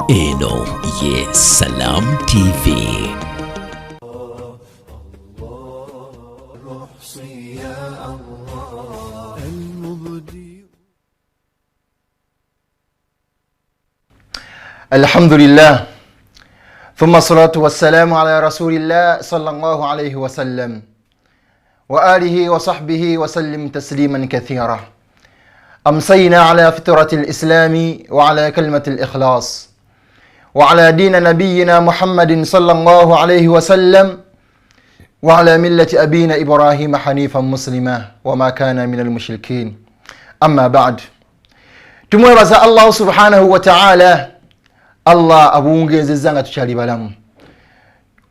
Eno ye Salam TV. الحمد لله ثم الصلاة والسلام على رسول الله صلى الله عليه وسلم وآله وصحبه وسلم تسليما كثيرا. أمسينا على فطرة الإسلام وعلى كلمة الإخلاص وعلى دين نبينا محمد صلى الله عليه وسلم وعلى ملة أبينا إبراهيم حنيفا مسلما وما كان من المشركين. أما بعد، tumwebaza Allah subhanahu wa ta'ala. Allah abuwungezezza nga tukyali balamu.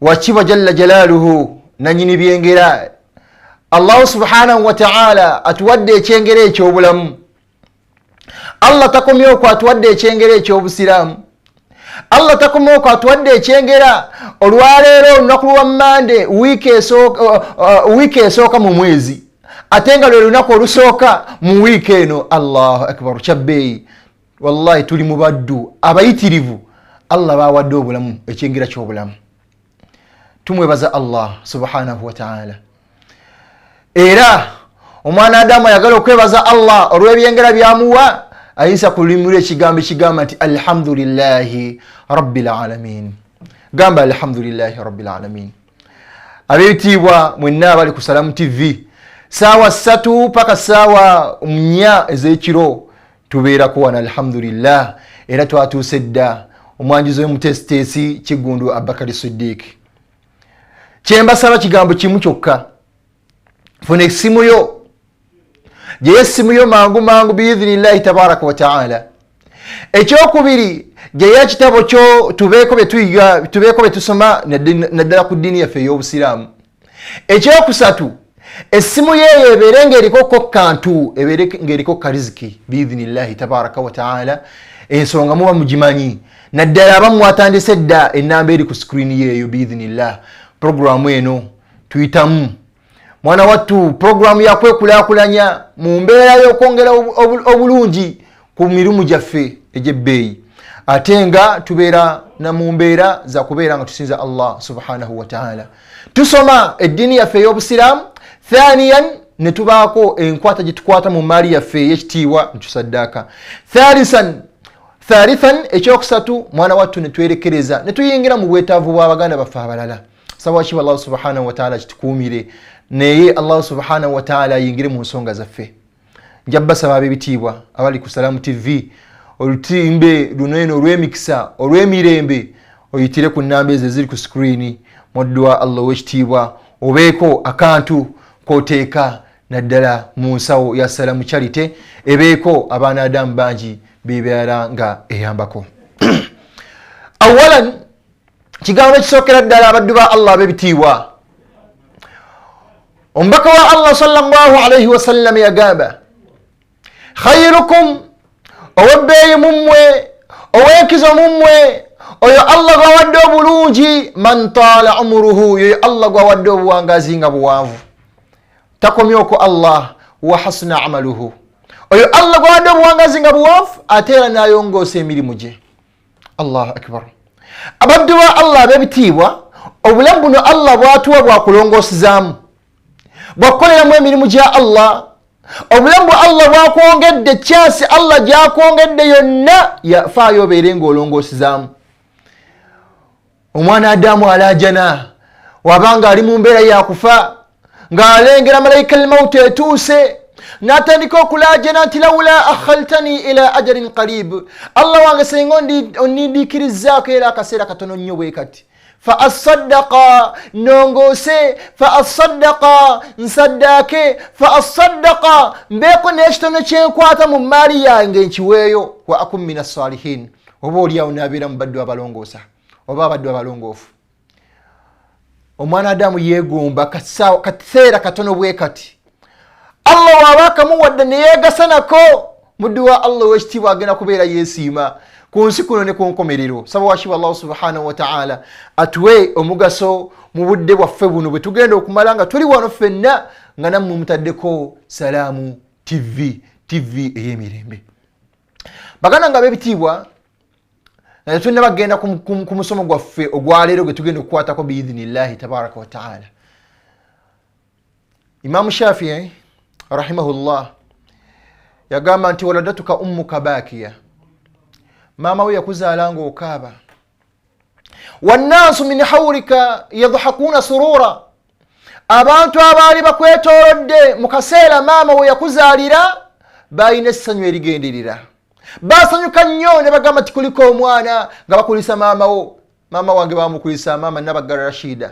Wakiba jalla jalaluhu, nanyini byengera. Allah subhanahu wa ta'ala atuwadde ekyengera ekyobulamu. Allah takomye okwo, atuwadde ekyengera ekyobusiraamu. Allah takomye okwo, atuwadde ekyengera olwaleero olunaku lwa Mande, wiiki esooka mu mwezi, ate nga lwe lunaku olusooka mu wiiki eno. Allahu akbar, kyabbeeyi. Wallahi tuli mu baddu abayitirivu Allah bawadde obulamu, ekyengera ky'obulamu. Tumwebaza Allah subhanahu wataala. Era omwana Adamu ayagala okwebaza Allah olw'ebyengera byamuwa, ayinza ku lulimi lwe ekigambo ekigamba nti alhamdulillahi rabbil alamin. Gamba alhamdulillahi rabbil alamin. Ab'ebitiibwa mwenna abali ku Salamu TV, saawa 3 paka saawa 4 ez'ekiro tubeerako wano, alhamdulillah. Era twatuuse dda. Omwanjuzi w'omutesiteesi Kiggundu Abakari Siddiik. Kyembasaba kigambo kimu kyokka, funa essimu yo, gyeyo essimu yo mangu mangu biidhinillahi tabaraka wataala. Ekyokubiri, gyeyo ekitabo kyo, tubeeko byetuyiga, tubeeko byetusoma, naddala ku ddiini yaffe ey'obusiraamu. Ekyokusatu, essimu yeeyo ebeere ng'eriko kantu, ebeere ng'eriko kariziki biidhinillahi tabaraka wataala. Ensonga muba mugimanyi, naddala abamu mwatandise dda. Enamba eri ku screen yeeyo biidhinillah. Puroguramu eno tuyitamu, mwana wattu, puroguramu yakwekulaakulanya mu mbeera y'okwongera obulungi ku mirimu gyaffe egy'ebbeeyi, ate nga tubeera na mu mbeera za kubeera nga tusinza Allah subhanahu wataala, tusoma eddiini yaffe ey'obusiraamu. Thaniyan, ne tubaako enkwata gye tukwata mu maali yaffe ey'ekitiibwa ntusaddaaka. Thalithan, ekyokusatu, mwana wattu, ne twerekereza ne tuyingira mu bwetaavu bw'abaganda baffe abalala. Sawakiba Allah subhanahu wataala kitukuumire, naye Allah subhanahu wataala ayingire mu nsonga zaffe. Nja basaba ab'ebitiibwa abali ku Salamu TV, olutimbe luno eno olw'emikisa, olw'emirembe, oyitire ku namba ezo eziri ku screen. Muddwa Allah ow'ekitiibwa, obeeko akantu koteeka naddala mu nsawo ya Salamu Charity, ebeeko abaana adamu bangi bebeera nga eyambako. Awalan, kigambo ekisookera ddala, abaddu ba Allah ab'ebitiibwa, omubaka wa Allah sallallahu alaihi wasallam yagamba: khairukum, owebbeeyi mummwe, ow'enkizo mummwe, oyo Allah gwawadde obulungi, man taala umuruhu, yoyo Allah gwawadde obuwangazi nga buwanvu. Takomye okwo, Allah wa hasuna amaluhu, oyo Allah gwawadde obuwangazi nga buwanvu, ate era nayongoosa emirimu gye. Allahu akbar. Abaddu ba Allah ab'ebitiibwa, obulamu buno Allah bwatuwa bwakulongoosezaamu, bwakukoleramu emirimu gya Allah. Obulamu bwa Allah bwakwongedde, kyansi Allah gyakwongedde yonna, yafaayo obeere ngaolongoosezaamu. Omwana Adamu alajana wabanga ali mu mbeera yakufa, ng'alengera malayika almauti etuuse, n'atandika okulajana nti laula akhaltani ila ajalin qarib, Allah wange, singa onindiikirizaako era akaseera katono nnyo bwe kati, fa asaddaqa, nongoose, fa asaddaqa, nsaddaake, fa asaddaqa, mbeeko n'ekitono kyenkwata mu maali yange nkiweeyo, wa akun min assalihin, oba oliawo nabeera mu baddu abalongoosa oba abaddu abalongoofu. Omwana Adamu yeegomba kaseera katono bwe kati Allah waaba akamuwadde neyeegasa nako. Muddu wa Allah owekitiibwa, agenda kubeera yeesiima ku nsi kuno ne ku nkomerero. Saba wakiba Allahu subhanahu wataala atuwe omugaso mu budde bwaffe buno bwe tugenda okumala nga tuli wano ffenna, nga nammwe mutaddeko Salaamu TV, TV ey'emirembe. Baganda nga ab'ebitiibwa, Naye tulina bagenda ku musomo gwaffe ogwaleero gwe tugenda okukwatako biidhinillahi tabaraka wataala. Imamu Shafii rahimahullah yagamba nti waladatuka ummuka bakiya, maama we yakuzaala ngaokaaba, wannaasu min haulika yadhakuna surura, abantu abaali bakwetoolodde mu kaseera maama we yakuzaalira balina essanyu erigenderera, basanyuka nnyo ne bagamba nti kuliko omwana, nga bakulisa maama wo. Maama wange bamukulisa, maama Nabagala Rashida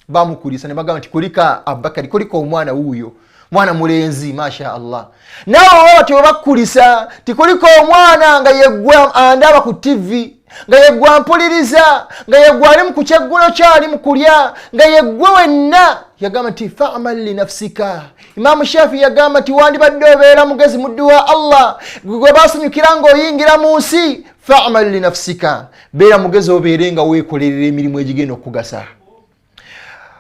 bamukulisa ne bagamba nti kulika Abubakari, kulika omwana wuuyo, mwana mulenzi, masha Allah. Naawe oba batyo webakukulisa tikuliko omwana, nga yeggwe andaba ku TV, nga yeggwe ampuliriza, nga yeggwe ali mu kukyeggulo kyali mu kulya, nga yeggwe wenna. Yagamba nti famal linafsika. Imamu Shafi yagamba nti wandibadde obeera mugezi muddu wa Allah gwe basanyukira ng'oyingira mu nsi. Famal linafsika, beera mugezi obeere nga weekolerera emirimu egigenda okukugasa.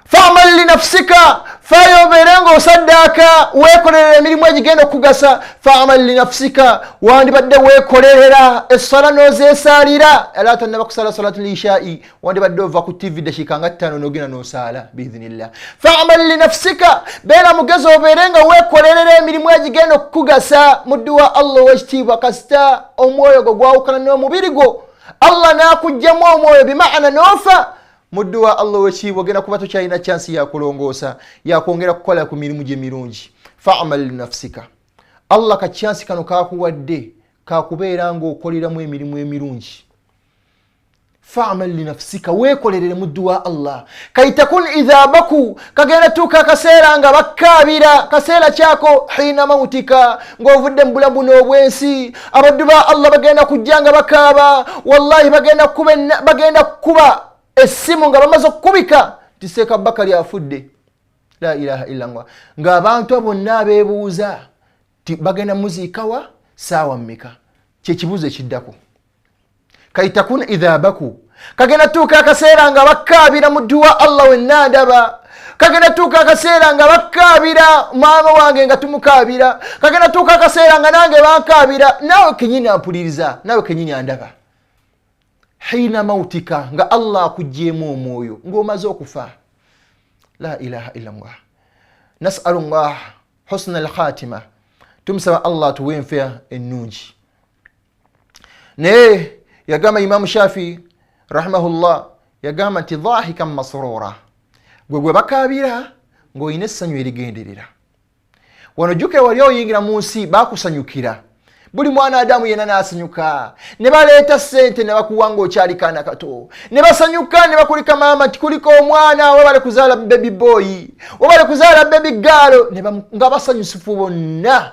Famal linafsika, faayo obeere nga osaddaaka, weekolerera emirimu egigenda okukugasa. Famal linafsika, wandibadde weekolerera essala n'ozeesaalira, era tannaba kusala salatu lishai wandibadde ova ku TV dakiika nga 5 n'ogenda n'osaala biidhinillah. Famal linafsika, beera mugezi obeere nga weekolerera emirimu egigenda okukugasa. Muddu wa Allah owekitiibwa, kasita omwoyo gwo gwawukana n'omubiri gwo, Allah n'akugjamu omwoyo, bimaana n'ofa, muddu wa Allah owekitiibwa, ogenda kuba tokyalina chansi yakulongoosa, yakwongera kukola ku mirimu gyemirungi. Famal linafsika, Allah ka chansi kano kakuwadde kakubeera ngaokoleramu emirimu emirungi. Famal linafsika, weekolerere muddu wa Allah. Kaitakun idha baku, kagenda tuuka akaseera nga bakkaabira, kaseera kyako hiina mautika, ng'ovudde mu bulamu buno obw'ensi. Abaddu ba Allah bagenda kujja nga bakaaba, wallahi bagenda kukuba essimu nga bamaze okukubika nti Seeka Bakali afudde, la ilaha illallah, ng'abantu bonna abeebuuza ti bagenda muziikawa saawa mmeka, kyekibuuzo ekiddako. Kaitakun idha baku, kagenda tuuka akaseera nga bakkaabira muddu wa Allah wenna ndaba, kagenda tuuka akaseera nga bakkaabira maama wange nga tumukaabira, kagenda tuuka akaseera nga nange bankaabira, naawe kenyini ampuliriza, naawe kenyini andaba. Hiina mautika, nga Allah akugyemu omwoyo ng'omaze okufa. La ilaha illallah, nasalu llah husna alkhatima, tumusaba Allah atuwe enfa ennungi. Naye yagamba Imamu Shafi rahimahullah, yagamba nti dhahikan masrura, gwe gwe bakaabira ng'olina essanyu erigenderera. Wano jjukira wali oyingira mu nsi bakusanyukira, buli mwana adamu yenna n'asanyuka, ne baleeta ssente ne bakuwa ng'okyali kaana kato, ne basanyuka ne bakulika maama nti kuliko omwana, webale kuzaala baby boy, webale kuzaala baby girl, nga basanyusifu bonna.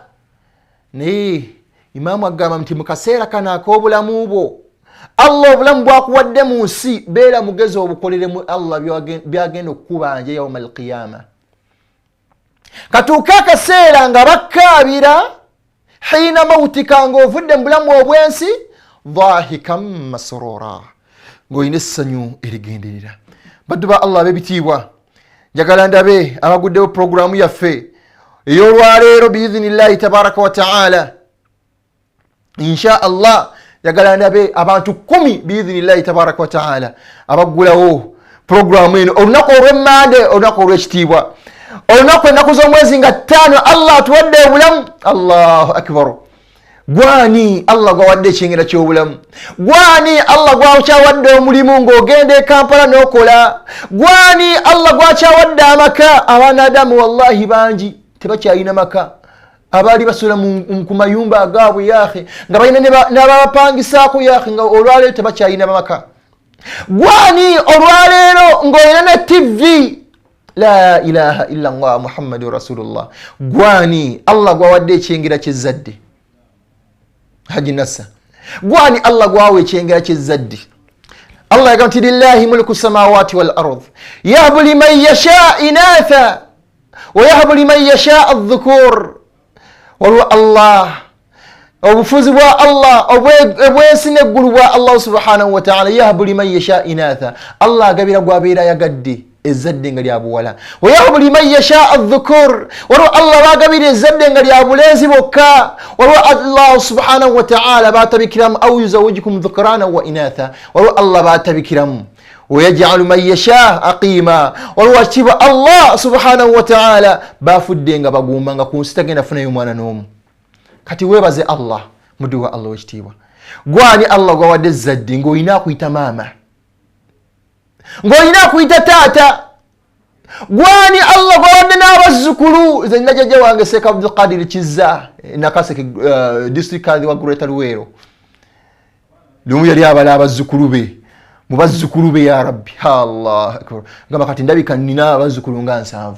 Naye imaamu agamba nti mu kaseera kano ak'obulamu bwo, Allah obulamu bwakuwadde mu nsi, beera mugezi obukoleremu Allah byagenda okukubanja yauma alqiyama. Katuuke akaseera nga bakkaabira hiina mautika, ng'ovudde mu bulamu obw'ensi, dhahikan masrura, ng'olina essanyu erigenderera. Baddu ba Allah ab'ebitiibwa, njagala ndabe abaguddewo puroguramu yaffe ey'olwaleero biidhinillahi tabaraka wa taala. Insha Allah njagala ndabe abantu 10 biidhinillahi tabaraka wa taala abaggulawo puroguramu eno olunaku olw'emmande, olunaku olw'ekitiibwa, olunaku ennaku z'omwezi nga 5. Allah atuwadde obulamu, Allahu akbar. Gwani Allah gwawadde ekyengera ky'obulamu? Gwani Allah gwakyawadde omulimu ng'ogenda e Kampala n'okola? Gwani Allah gwakyawadde amaka? Abaana adamu wallahi bangi tebakyalina maka, abaali basula ku mayumba agaabwe yahe nga balina n'ababapangisaako yahe, nga olwaleero tebakyalina maka. Gwani olwaleero ng'olina ne TV? La ilaha illa llah Muhammadu rasulullah. Gwani Allah gwawadde ekyengera kyezzadde? Haji Nassa, gwani Allah gwawa ekyengera kyezzadde? Allah yagamba nti lillahi mulku samawati wal ard yahbu liman yasha inatha wa yahbu liman yasha adhukur. Waliwo Allah, obufuzi bwa Allah obwensi neggulu bwa Allah subhanahu wataala. Yahbu liman yasha inatha, Allah agabira gwabeera ayagadde Ezzadde nga lya buwala. Wayahabu liman yashaa dhukur, waliwo Allah bagabira ezzadde nga lya bulenzi bokka. Waliwo Allah subhanahu wataala batabikiramu, au yuzawijukum dhukrana wa inatha, waliwo Allah batabikiramu. Wayajalu man yasha aqima, waliwo wakitiibwa Allah subhanahu wataala bafudde nga bagumba, nga ku nsi tagenda funayo omwana n'omu. Kati weebaze Allah, muddu wa Allah wekitiibwa, gwani Allah gwawadde ezzadde ng'olina akuyita maama, ng'olina akuyita taata, gwani Allah gwawadde n'abazzukulu. Nze nina jjajja wange Sheikh Abdulqadir Kizza Nakaseke, district kadhi wa Greater Luweero. Lumu yali abala abazzukulu be, mu bazzukulu be, ya Rabbi, Allah akbar, gamba kati ndabika nina abazzukulu nga 70.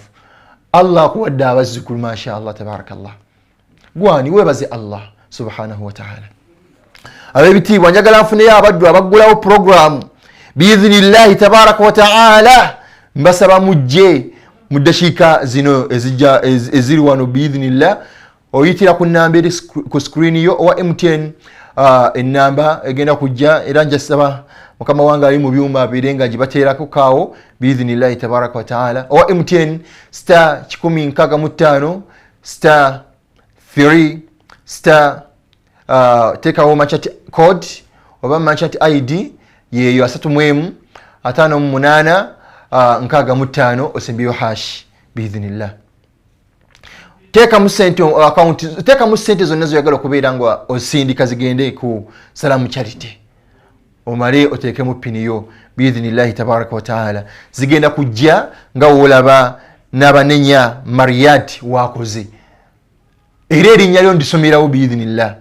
Allah akuwadde abazzukulu, masha Allah tabarakallah. Gwani weebaze Allah subhanahu wataala. Ab'ebitiibwa, njagala nfuneyo abaddu abaggulawo puroguramu biidhinillahi tabaraka wataala. Mbasaba mujje mu dakiika zino ezijja eziri wano biidhinillah. Oyitira ku namba eri ku screen yo owa MTN, enamba egenda kujja, era njasaba mukama wange ali mu byuma abeere nga gibateerako kaawo biidhinillahi tabaraka wataala. Owa MTN star 165 star 3 star, teekawo merchant code oba merchant ID yeeyo 31 58 65, osembyeyo hash biidhinillah. Teekamu sente account, teekamu sente zonna zoyagala okubeera nga osindika zigende ku Salamu Charity, omale oteekemu pini yo biidhinillahi tabaraka wataala. Zigenda kujja nga woolaba n'abanenya Mariyat wakoze, era erinnya lyo ndisomerawo biidhinillah.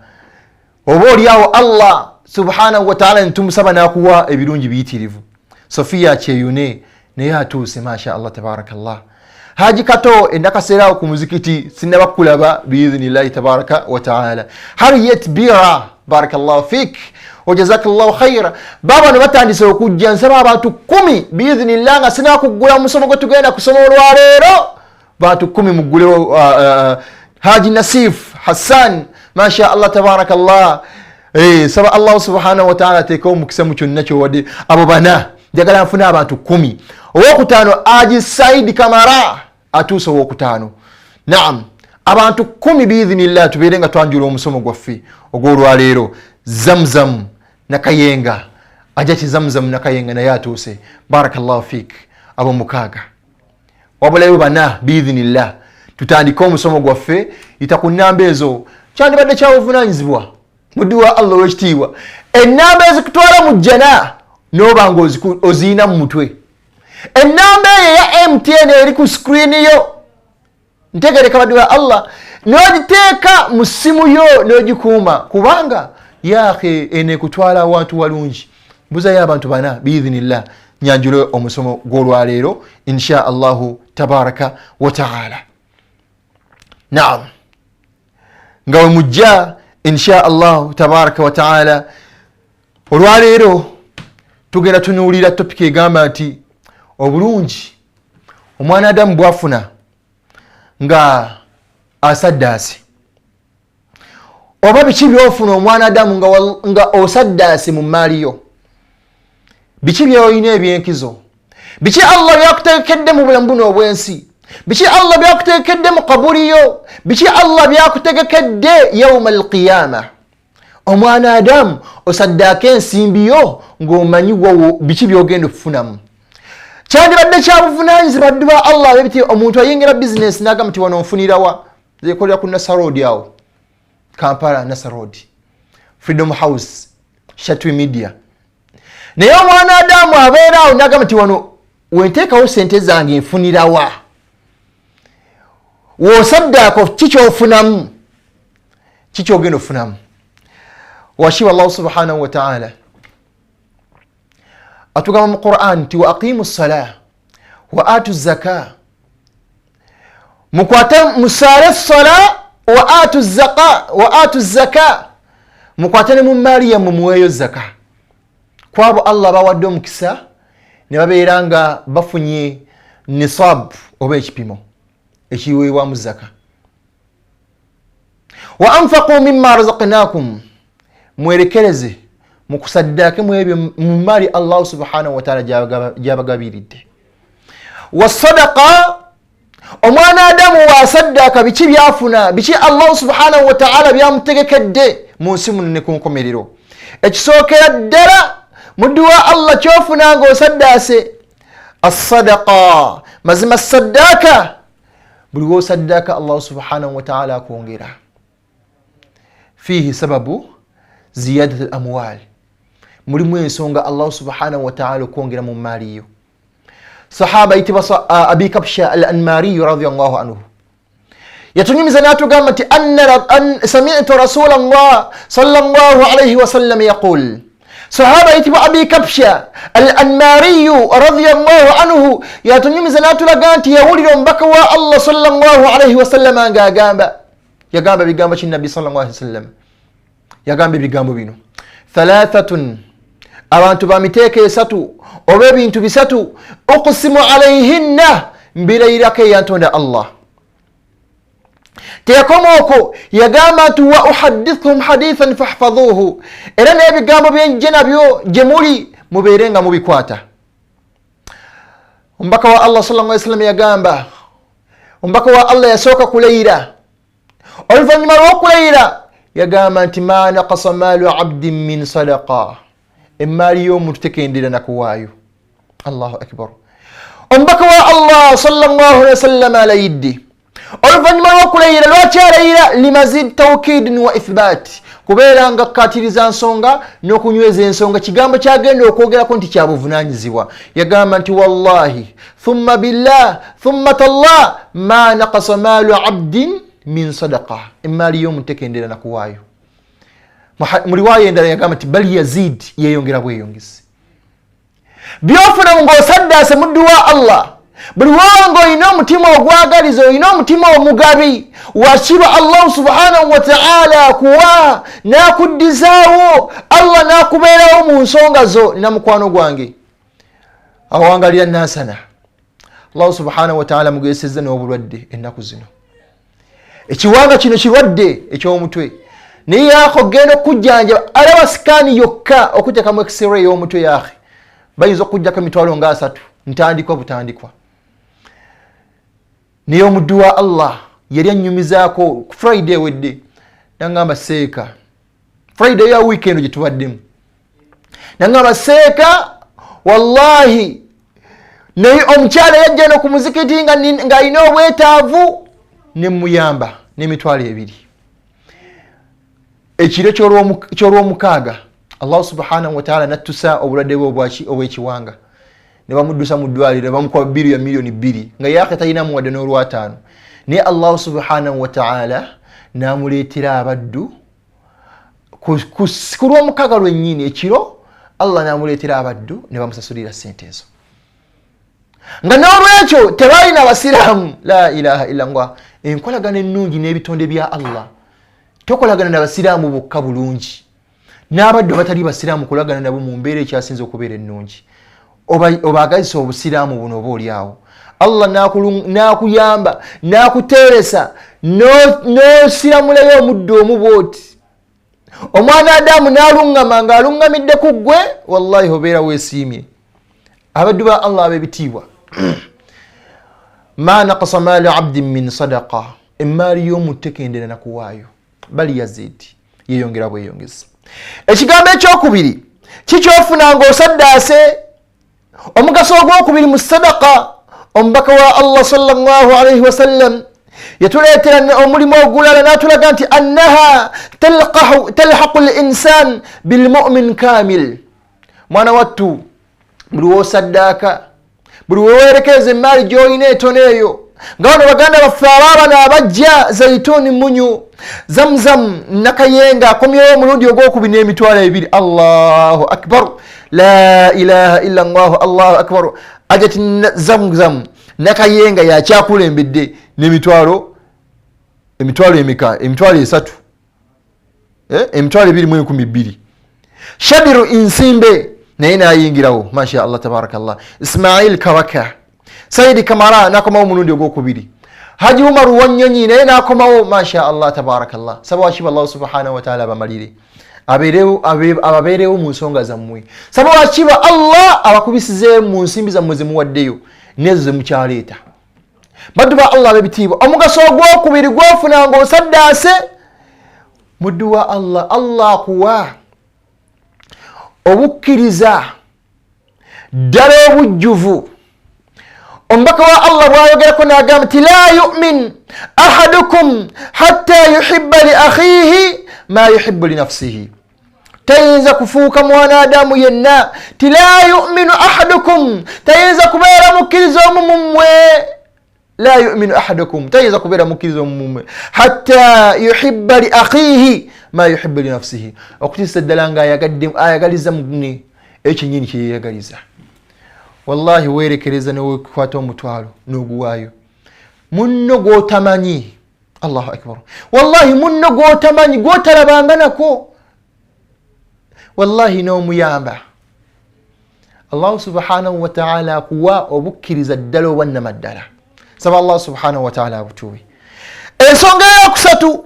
Oba oliawo Allah subhanahu wataala nitumusaba nakuwa ebirungi biyitirivu. Sofiya Kyeyune naye atuuse, masha Allah tabarakallah. Haji Kato endakaseeraawo ku muzikiti sinaba kulaba biidhinillahi tabaraka wataala. Harriet Bira, barakallahu fik wajazakallahu khaira. Babano batandise okujja, nsaba abantu 10 biidhinillah, nga sinaba kuggula musomo gwe tugenda kusoma olwaleero. Bantu 10 muggulewo. Haji Nasif Hassan, masha Allah tabarakallah. Saba Allah subhanahu wataala ateekewo omukisa mu kyonna kyowadde abo bana. Njagala nfune abantu 10. Owokutaano Aji Saidi Kamara atuuse owokutaano. Naam, abantu 10 biidhinillah, tubeere nga twanjula omusomo gwaffe ogw'olwaleero. Zamzam Nakayenga, ajati Zamzam Nakayenga naye atuuse, barakallahu fik. Abo 6, wabulayo bana biidhinillah, tutandike omusomo gwaffe. Yita ku namba ezo, kyandibadde kyabuvunanyizibwa muddu wa Allah owekitiibwa. Enamba ezikutwala mu jjana noba nga oziina mu mutwe, enamba eyo eya MTN eri ku screen yo, ntegereka baddu ba Allah, n'ogiteeka mu ssimu yo n'ogikuuma, kubanga yahe eno ekutwala awantu walungi. Mbuzayo abantu bana biidhinillah, nyanjule omusomo gw'olwaleero insha Allahu tabaraka wataala. Naam, nga we mujja insha Allahu tabaraka wataala. Olwaleero tugenda tunuulira topiki egamba nti obulungi omwana Adamu bwafuna nga asaddaase, oba biki byofuna omwana Adamu nga osaddaase mu maali yo, biki byolina ebyenkizo, biki Allah byakutegekedde mu bulamu buno obw'ensi, biki Allah byakutegekedde mu kaburi yo, biki Allah byakutegekedde yauma alqiyama. Omwana Adamu osaddaako ensimbi yo ng'omanyi biki byogenda okufunamu. Kyandibadde kyabuvunanyizibwa ddu ba Allah abebiti, omuntu ayingira bizinesi n'agamba nti wano nfunirawa. Zekolera ku Nasarod awo Kampala, Nasarod Freedom House, Shatwi Media. Naye omwana Adamu abeera awo n'agamba nti wano wenteekawo sente zange nfunirawa. Wosaddaako kikyofunamu, kikyogenda ofunamu. Washiba Allahu subhanahu wataala atugamba mu Quran nti wa aqimu ssalah wa atu zaka, mukwate musaale ssala, wa atu zaka, wa atu zaka, mukwate ne mu maali yammwe muweeyo zaka. Kwabo Allah bawadde omukisa ne babeera nga bafunye nisab oba ekipimo ekiweebwamu zaka. Wa anfaqu mimma razaqnakum, mwerekereze mukusaddaake mu ebyo mu maali Allahu subhanahu wataala gyabagabiridde. Wasadaqa, omwana Adamu wasaddaaka biki byafuna, biki Allahu subhanahu wataala byamutegekedde mu nsi muno ne ku nkomerero. Ekisookera ddala muddu wa Allah kyofuna nga osaddaase assadaqa, mazima saddaaka. Buli wosaddaaka Allahu subhanahu wataala akwongera. Fiihi sababu ziyadat al amwal, mulimu ensonga Allahu subhanahu wataala okwongera mu maali yo. Sahaba ayitibwa Abi Kabsha al Anmariyu radiallahu anhu yatunyumiza n'atugamba nti samitu rasula llah salllah alaihi wasallam yaqul. Sahaba ayitibwa Abi Kabsha al Anmariyu radiallahu anhu yatunyumiza n'atulaga nti yawulira omubaka wa Allah salllah alaihi wasallama ng'agamba, yagamba ebigambo ki Nabbi salllah alihi wasallam? Yagamba ebigambo bino: thalathatun, abantu ba miteeko esatu oba ebintu bisatu, uqsimu alaihinna, mbirayirako eyantonda Allah. Teyakoma okwo, yagamba nti wa uhadithuhum hadithan fahfadhuhu, era n'ebigambo byenjje nabyo gye muli mubeere nga mubikwata. Omubaka wa Allah sal lla sallam yagamba, omubaka wa Allah yasooka kulayira, oluvannyuma lw'okulayira yagamba nti ma nakasa maalu abdin min sadaqa, emaali y'omuntu tekendera nakuwaayo. Allahu akbar. Omubaka wa Allah sallallahu alaihi wasallam alayidde oluvannyuma lw'okulayira. Lwaki alayira? Limazid taukidin wa ithbat, kubeera nga kukatiriza nsonga n'okunyweza ensonga, kigambo kyagenda okwogerako nti kyabuvunanyizibwa. Yagamba nti wallahi thumma billah thumma tallah ma nakasa maalu abdin min sadaqa, emaali y'omuntu tekendera nakuwaayo. Muliwaayo endala yagamba nti bal yazid, yeyongera bweyongezi. Byofuna ng'osaddaase muddu wa Allah, buli woba nga olina omutima ogwagaliza, olina omutima omugabi, wakiba Allahu subhanahu wataala akuwa n'akuddizaawo, Allah n'akubeerawo mu nsonga zo. Nina mukwano gwange awangalira Nansana, Allahu subhanahu wataala mugesezza n'obulwadde ennaku zino, ekiwanga kino kirwadde eky'omutwe, naye yaako genda okujjanjaba alaba sikaani yokka okuteekamu x-ray y'omutwe, yaakhe bayinza okujjako emitwalo nga 30, ntandikwa butandikwa. Naye omuddu wa Allah yali annyumizaako Friday ewedde, nangamba seeka, Friday ya weekend gye tubaddemu, nangamba seeka wallahi, naye omukyala yajja no ku muzikiti ng'alina obwetaavu, nemuyamba n'emitwalo 2 ekiro ky'olwomukaaga. Allahu subhanahu wataala nattusa obulwadde bwe obwaki obw'ekiwanga, ne bamuddusa mu ddwaliro, bamukuba biru ya miliyoni 2, nga yaake talinamu wadde n'olwataano. Naye Allahu subhanahu wataala n'amuleetera abaddu ku lwomukaaga lwennyini ekiro, Allah n'amuleetera abaddu ne bamusasulira sente ezo, nga n'olwekyo tebalina basiraamu. La ilaha illa llah. Enkolagana ennungi n'ebitonde bya Allah, tokolagana nabasiraamu bokka bulungi, n'abaddu abatali basiraamu kolagana nabo mu mbeera ekyasinza okubeera ennungi, obaagazisa obusiraamu buno, oba oliawo Allah n'akuyamba n'akuteeresa n'osiramulayo omuddu omu bwoti, omwana Adamu n'aluŋŋama ng'aluŋŋamidde ku ggwe, wallahi obeera weesiimye. Abaddu ba Allah ab'ebitiibwa, ma nakasa maalu abdin min sadaqa, emaali y'omuntu tekendera nakuwaayo, bali yazid, yeyongera bweyongezi. Ekigambo ekyokubiri kikyofuna ng'osaddaase, omugaso ogwokubiri mu sadaka, omubaka wa Allah sallallahu alaihi wasallam yatuleetera omulimu ogulala n'atulaga nti annaha talhaqu linsan bilmumin kamil. Mwana wattu, buli wosaddaaka, buli wewerekeza emaali gyolina etono eyo, nga bano baganda baffe abaabano abajja Zaituni Munyu Zamzam Nakayenga akomyewo omulundi ogwokubiri n'emitwalo 2. Allahu akbar, la ilaha illa llahu, allahu akbar. Ajati Zamzam Nakayenga yakyakulembedde n'emitwalo, emitwalo emeka? Emitwalo 3, 2,012. Shadiru Insimbe naye nayingirawo, masha Allah, tabarakallah. Ismail Kabaka, Saidi Kamara nakomawo omulundi ogwokubiri, Haji Umaru Wanyonyi naye nakomawo, masha Allah, tabarakallah. Saba wakiba Allahu subhanahu wataala abamalire, ababeerewo mu nsonga zammwe. Saba wakiba Allah abakubisize mu nsimbi zammwe zemuwaddeyo. Nezo zemukyaleeta, baddu ba Allah ab'ebitiibwa, omugaso ogwokubiri gwofuna nga osaddaase, muddu wa Allah, Allah akuwa obukkiriza ddala obujjuvu. Omubaka wa Allah bwayogerako nagamba nti la yumin ahadukum hatta yuhibba li akhihi ma yuhibbu li nafsihi. Tayinza kufuuka mwana adamu yenna, ti la yuminu ahadukum, tayinza kubeera mukkiriza omu mummwe, la yuminu ahadukum, tayinza kubeera mukkiriza omu mummwe hatta yuhibba li akhihi ma yuhibbu li nafsihi, okutiisa ddala nga ayagaliza munne ekyo kyenyini kyeyeyagaliza. Wallahi weerekereza newekwata omutwalo n'oguwaayo munno gwotamanyi. Allahu akbar! Wallahi munno gwotamanyi, gwotalabanga nako, wallahi n'omuyamba, Allahu subhanahu wataala akuwa obukkiriza ddala obwannamaddala. Saba Allah subhanahu wataala abutuwe. Ensonga eyokusatu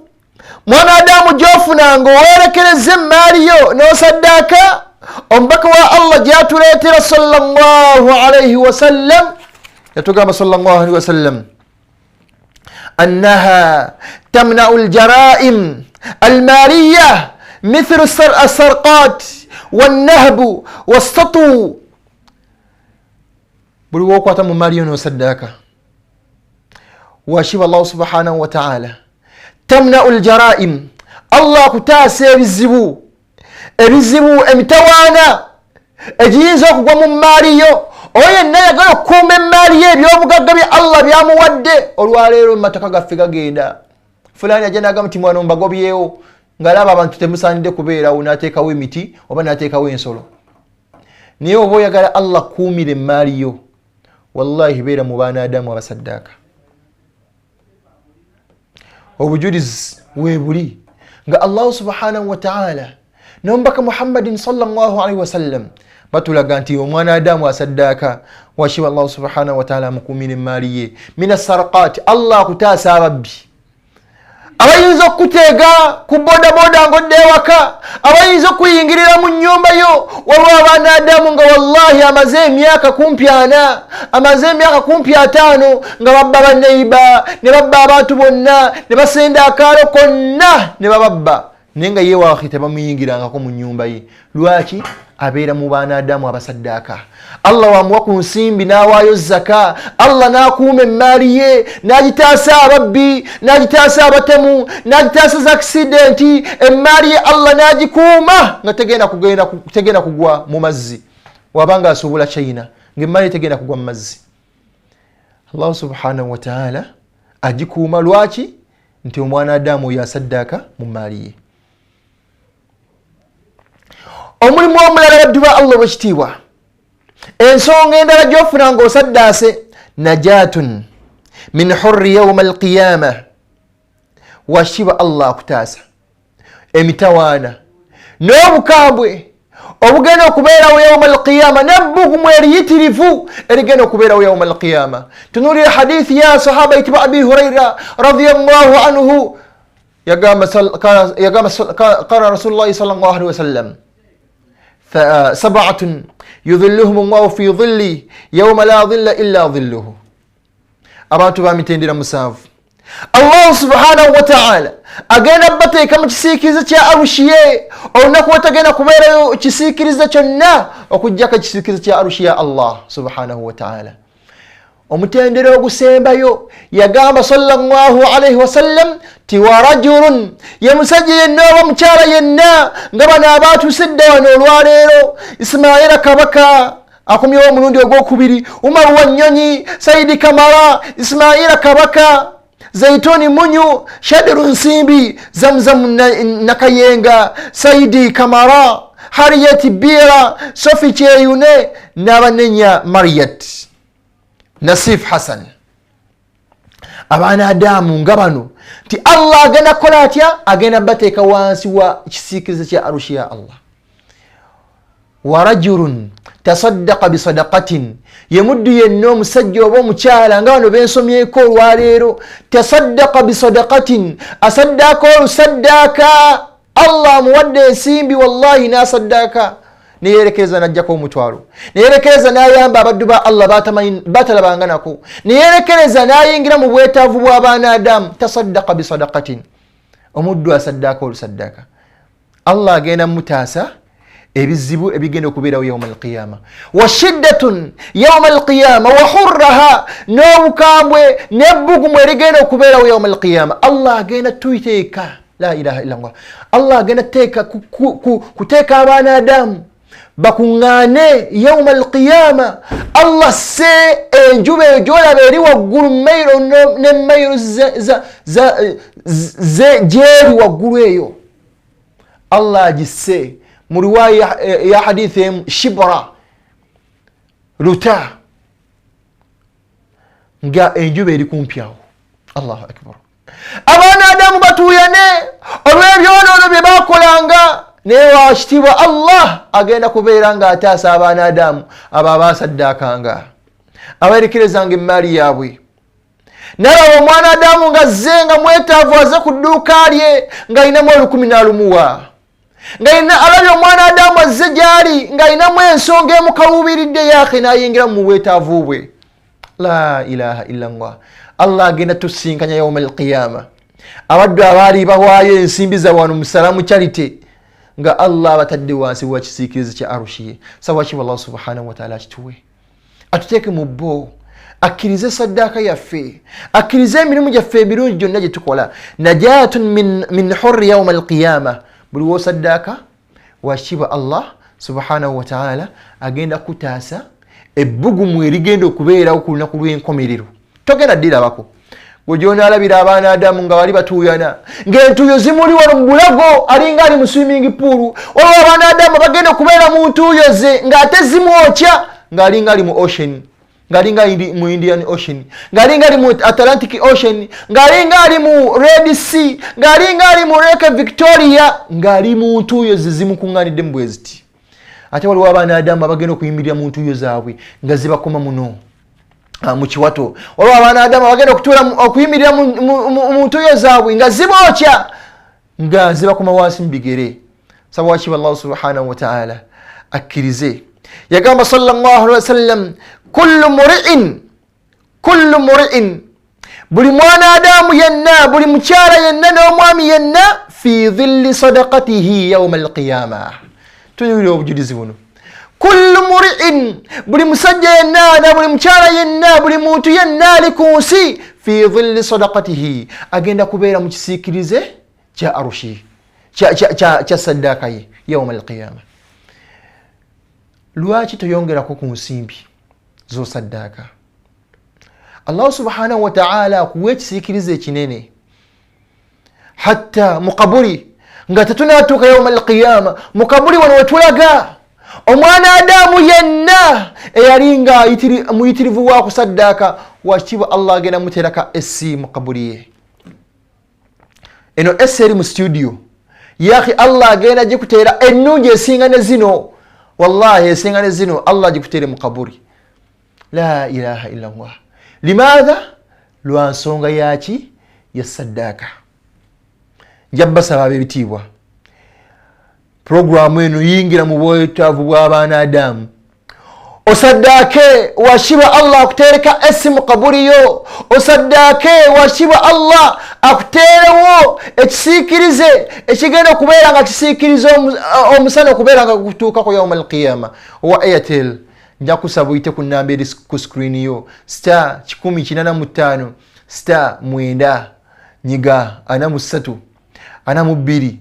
mwana adamu gyofuna nga owerekereza emaali yo n'osaddaaka, omubaka wa Allah gyatuleetera sallallahu alaihi wasallam, yatugamba sallallahu alaihi wasallam annaha tamnau ljaraim almaliya mithlu alsarqat wannahbu wassatu. Buli wokwata mu maali yo n'osaddaaka, washiba Allahu subhanahu wataala tamnau ljaraim, Allah akutaasa ebizibu, ebizibu, emitawaana egiyinza okugwa mu maali yo. Oyo yenna yagala okukuuma emaali ye, ebyobugagga bya Allah byamuwadde. Olwaleero mumataka gaffe gagenda, fulani ajja nagamba nti mwana mbagobyewo, ngaalaba abantu temusaanidde kubeerawo, nateekawo emiti oba nateekawo ensolo. Naye oba oyagala Allah kuumira emaali yo, wallahi beera mu baana adamu abasaddaaka. Obujulizi webuli nga Allahu subhanahu wataala nomubaka Muhammadin sallallahu alaihi wasallam batulaga nti omwana adamu asaddaaka, washiba Allahu subhanahu wataala amukuumira emaali ye. Min assarqat, Allah akutaasa ababbi abayinza okukuteega ku bodaboda ngaodda ewaka, abayinza okuyingirira mu nyumba yo. Waliwo abaana adamu nga wallahi amaze emyaka kumpi 40, amaze emyaka kumpi 50 nga babba baneiba, ne babba abantu bonna, ne basenda akaalo konna ne bababba, naye nga ye wahi tebamuyingirangako mu nyumba ye. Lwaki? Abeera mu baana adamu abasaddaaka. Allah wamuwa ku nsimbi n'awaayo zaka, Allah n'akuuma emaali ye, n'agitaasa ababbi, n'agitaasa abatemu, n'agitaasa za akisidenti. Emaali ye Allah n'agikuuma nga tegenda kugwa mu mazzi. Wabanga asuubula China, ngaemaali ye tegenda kugwa mu mazzi, Allahu subhanahu wataala agikuuma. Lwaki? Nti omwana adamu oyo asaddaaka mu maali ye. Omulimu omulala, baddu ba Allah obwekitiibwa, ensonga endala gyofuna nga osaddaase, najatun min hurri yauma alqiyama, washiba Allah akutaasa emitawaana n'obukambwe obugenda okubeerawo yauma alqiyama, nebbugumu eriyitirivu erigenda okubeerawo yauma alqiyama. Tunuulira hadithi ya sahaba yitibwa Abi Huraira radiallahu anhu, yagamba qala Rasulullahi sal llah alihi wasallam sabatun yudhilluhum llahu fi dhilli yauma la dhilla illa dhilluhu. Abantu bamitendera 7 Allahu subhanahu wataala agenda bateeka mu kisiikirize kya arushi ye olunaku wetagenda kubeerayo kisiikirize kyonna okugjako ekisiikirize kya arushi ya Allah subhanahu wataala. Omutendera ogusembayo yagamba sallallahu alaihi wasallam ti wa rajulun, ye musajja yenna oba mukyala yenna nga bano abaatuuse dda wano olwaleero, Isimaila Kabaka akomyewo omulundi ogwokubiri, Umaru Wanyonyi, Saidi Kamara, Isimaila Kabaka, Zaituni Munyu, Shadiru Nsimbi, Zamzamu Nakayenga, Saidi Kamara, Hariyet Bira, Sofi Kyeyune n'abanenya Mariat Nasif Hassan. Abaana adamu nga bano nti Allah agenda kukola atya? Agenda bateeka wansi wa kisiikirize kya arushi ya Allah. Wa rajulun tasaddaqa bisadaqatin, ye muddu yenna omusajja oba omukyala nga bano bensomyeko olwaleero, tasaddaqa bisadaqatin, asaddaaka olusaddaaka, Allah amuwadde ensimbi wallahi n'asaddaaka. Neyerekereza najjako omutwalo, neyerekereza n'ayamba abaddu ba Allah batalabanga nako, neyerekereza n'ayingira mu bwetaavu bw'abaana Adamu. Tasaddaqa bisadaqatin, omuddu asaddaaka olusaddaaka, Allah agenda mutaasa ebizibu ebigenda okubeerawo yauma alqiyama. Wa shiddatun yauma alqiyama wa hurraha, n'obukambwe n'ebbugumu erigenda okubeerawo yauma alqiyama. Allah agenda tuiteeka, la ilaha illallah, Allah agenda kuteeka abaana Adamu bakuŋŋaane yauma alqiyama. Allah se enjuba eyo gyolaba eri waggulu mailo ne mailo gyeri waggulu eyo, Allah agisse mu riwaya ya hadithi emu shibra luta, nga enjuba eri kumpi awo. Allahu akbar. Abaana Adamu batuuyane olw'ebyonoono bye bakolanga, naye wakitiibwa Allah agenda kubeera ng'ataasa abaana Adamu abo abasaddaakanga, abayerekerezanga emmaali yaabwe. Nalaba omwana Adamu ng'azze nga mwetaavu, aze ku dduuka lye ng'alinamu 1000 n'alumuwa, ng'alina alabye omwana Adamu azze gy'ali ng'alinamu ensonga emukaluubiridde, yaakhe n'ayingira mu bwetaavu bwe. La ilaha illallah. Allah agenda tusinkanya yauma alqiyama. Abaddu abaali bawaayo ensimbi za wano mu Salamu Charity, nga Allah abatadde wansi wa kisiikirizi kya arushi ye. Sawaki Allah subhanahu wataala akituwe, atuteeke mu bo, akkirize saddaaka yaffe, akkirize emirimu gyaffe emirungi gyonna gye tukola. Najatun min hurri yauma alqiyama. Buli wosaddaaka wakitiibwa Allah subhanahu wataala agenda kutaasa ebbugumu erigenda okubeerawo ku lunaku lw'enkomerero. Togenda ddirabako gwe gyonaalabira abaana Adamu nga bali batuuyana, ng'entuuyo zimuli wano mu bulago, alinga ali mu swimming pool. Waliwo abaana Adamu bagenda okubeera mu ntuuyo ze ng'ate zimwokya, ng'alinga ali mu ocean, ng'alinga ali mu Indian Ocean, ng'alinga ali mu Atlantic Ocean, ng'alinga ali mu Red Sea, ng'alinga ali mu Lake Victoria, ng'ali mu ntuuyo ze zimukuŋŋaaniddemu bwe ziti. Ate waliwo abaana Adamu abagenda okuyimirira mu ntuuyo zaabwe nga zibakoma muno mu kiwato. Waliwo abaana Adamu abagenda okuyimirira mu ntuuyo zaabwe nga zibookya, nga zibakoma wansi mu bigere. Saba wakiba Allah subhanahu wataala akkirize. Yagamba sallallahu alaihi wasallam, kullu muriin, kullu muriin, buli mwana Adamu yenna, buli mukyala yenna n'omwami yenna, fi dhilli sadaqatihi yauma alqiyama. Tunyulira obujulizi buno. Kullu muriin, buli musajja yenna na buli mukyala yenna, buli muntu yenna ali ku nsi, fi dhilli sadaqatihi, agenda kubeera mu kisiikirize kya arushi kya saddaaka ye yauma alqiyama. Lwaki toyongerako ku nsimbi zosaddaaka? Allahu subhanahu wataala akuwa ekisiikirize ekinene hatta mukaburi, nga tetunatuuka yauma alqiyama. Mukaburi wano wetulaga omwana Adamu yenna eyali nga muyitirivu wa kusaddaaka, wakitiibwa Allah agenda muteeraka esi mu kaburi ye. Eno esi eri mu studio yaki, Allah agenda gikuteera ennungi esinga ne zino, wallahi esinga ne zino, Allah gikuteere mu kaburi. La ilaha illallah. Limaatha? Lwa nsonga yaki? Ya saddaaka. Nja basaba ab'ebitiibwa, puroguramu eno yingira mu bwetaavu bw'abaana Adamu, osaddaake wakitiibwa Allah akuteereka esi mu kaburi yo, osaddaake wakitiibwa Allah akuteerewo ekisiikirize ekigenda okubeera nga kisiikiriza omusana okubeera nga gutuukako yauma alqiyama. Owa Airtel, nja kusaba oyite ku namba eri ku screen yo, star 185 star 9 nyiga 43 42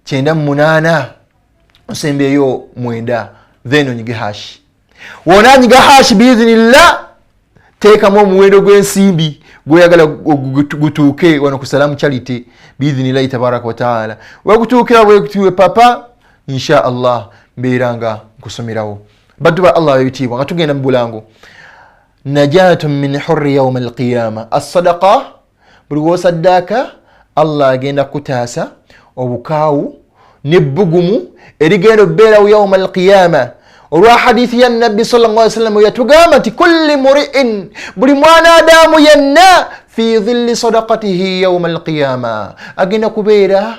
98, osembeeyo 9, then onyige hash. Wona nyiga hash, biizinillah teekamu omuwendo gw'ensimbi gweyagala gutuuke wano ku Salamu Charity, biizinillahi tabaraka wataala. Wekutuukira bwekutiwe papa, insha Allah mbeera nga nkusomerawo. Baddu ba Allah ab'ebitiibwa, nga tugenda mu bulango, najatun min hurri yauma alqiyama assadaqa. Buli wosaddaaka, Allah agenda kutaasa obukaawu n'ebbugumu erigenda okubeerawo yauma alqiyama, olwa hadithi ya Nabbi sal llah sallam yatugamba nti kulli muriin, buli mwana Adamu yenna, fi dhilli sadaqatihi yauma alqiyama, agenda kubeera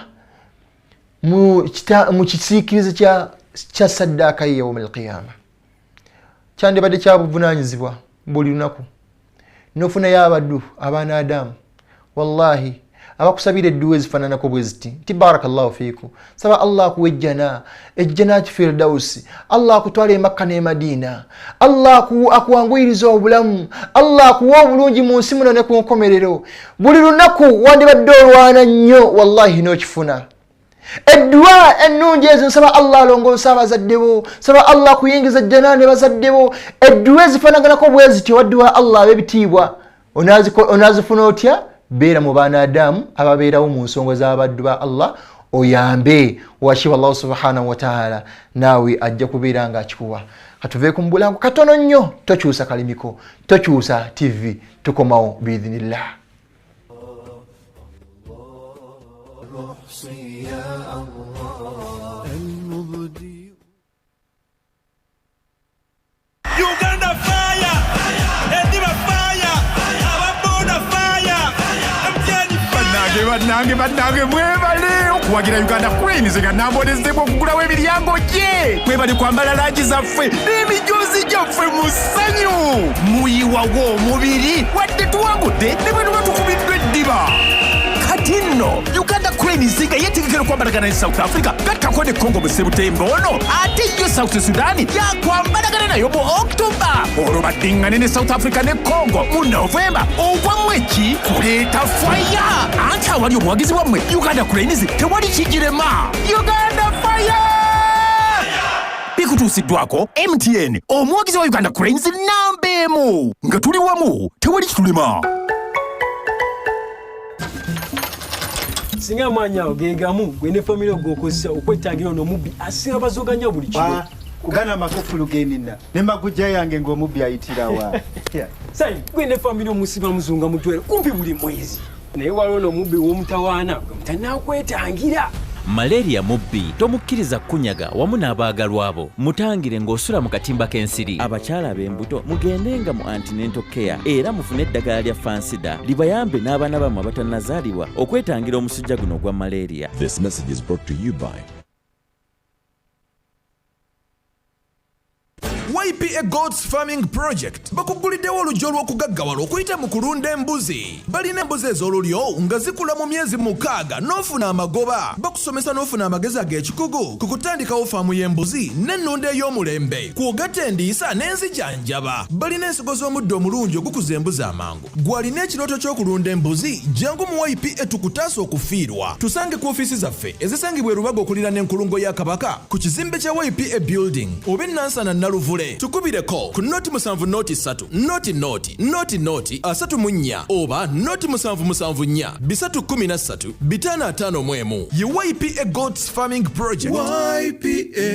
mu kisiikirize kya kya saddaaka ye yauma alqiyama. Kyandibadde kya buvunaanyizibwa buli lunaku nofunayo abaddu abaana Adamu, wallahi, abakusabira edduwa ezifaananako bwe ziti nti barakallahu fiiku, saba Allah akuwa ejjana, ejjana kifirdausi, Allah akutwala emakka n'e Madiina, Allah akuwanguyiriza obulamu, Allah akuwa obulungi mu nsi muno ne ku nkomerero. Buli lunaku wandibadde olwana nnyo, wallahi, n'okifuna. Edduwa ennungi ezo, nsaba Allah alongoose abazadde bo, saba Allah akuyingiza ejjana ne bazadde bo. Edduwa ezifaanaganako bwe zityo, wadduwa Allah ab'ebitiibwa, onaazifuna otya? Beera mu baana Adamu ababeerawo mu nsonga z'abaddu ba Allah, oyambe wakiba Allahu subhanahu wataala naawe ajja kubeera nga akikuwa. Katuveeko mu bulango katono nnyo. Tokyusa kalimiko, tokyusa TV, tukomawo biidhinillah. Uganda fire! Ediba fire! Ababoda fire! MTN. Bannange, bannange, bannange, mwebale okuwagira Uganda Cranes nga nambonezebwa okugulawo emiryango gye. Mwebale kwambala langi zaffe n'emijozi gyaffe mu ssanyu. Muyiwawo omubiri wadde tuwangudde ne bwe tuba tukubiddwa eddiba. Kati nno Uganda Cranes nga yeetegekera okwambalagana ne South Africa, gattako ne Congo mu Sebutemba ono, ate yo South Sudan yakwambalagana nayo mu October, olwo baddiŋŋane ne South Africa ne Congo mu Novemba. Ogwammwe ki kuleeta fire, anti awali obuwagizi bwammwe Uganda Cranes tewali kigirema. Uganda fire! Bikutuusiddwako MTN, omuwagizi wa Uganda Cranes namba emu. Nga tuli wamu tewali kitulema. Singa amaanyi ago gegamu gwe ne famire g'okozesa okwetangira ono omubbi asinga bazoganya buli kiro. Kugana amakufulu genina ne magujja yange ng'omubbi ayitirawa. Sayi, gwe ne famire omusiba muzunga mutwere kumpi buli mwezi, naye waliwo n'omubbi w'omutawaana gwe mutanakwetangira. Malaria mubbi, tomukkiriza kukunyaga wamu n'abaagalwa bo. Mutangire ng'osula mu katimba k'ensiri. Abakyala ab'embuto mugendenga mu antenatal care era mufune eddagala lya Fansida libayambe n'abaana bammwe abatannazaalibwa okwetangira omusujja guno ogwa malaria. This message is brought to you by YPA Goats Farming Project bakuguliddewo oluggi olw'okugaggawala okuyita mu kulunda embuzi. Balina embuzi ez'olulyo nga zikula mu myezi 6 n'ofuna amagoba. Bakusomesa n'ofuna amagezi ag'ekikugu ku kutandikawo faamu y'embuzi n'ennunda ey'omulembe, kw'ogatta endiisa n'enzijanjaba. Balina ensigo z'omuddo omulungi ogukuza embuzi amangu. Gw'alina ekirooto ky'okulunda embuzi, jangu mu YPA tukutaasa okufiirwa. Tusange ku ofiisi zaffe ezisangibwa e Rubaga okuliraana enkulungo ya Kabaka ku kizimbe kya YPA Building oba enansana Naluvule. Tukubireko ku 0 7 0 3 0 0 0 34 oba 0 774 313 551. Ye YPA Goats Farming Project. YPA.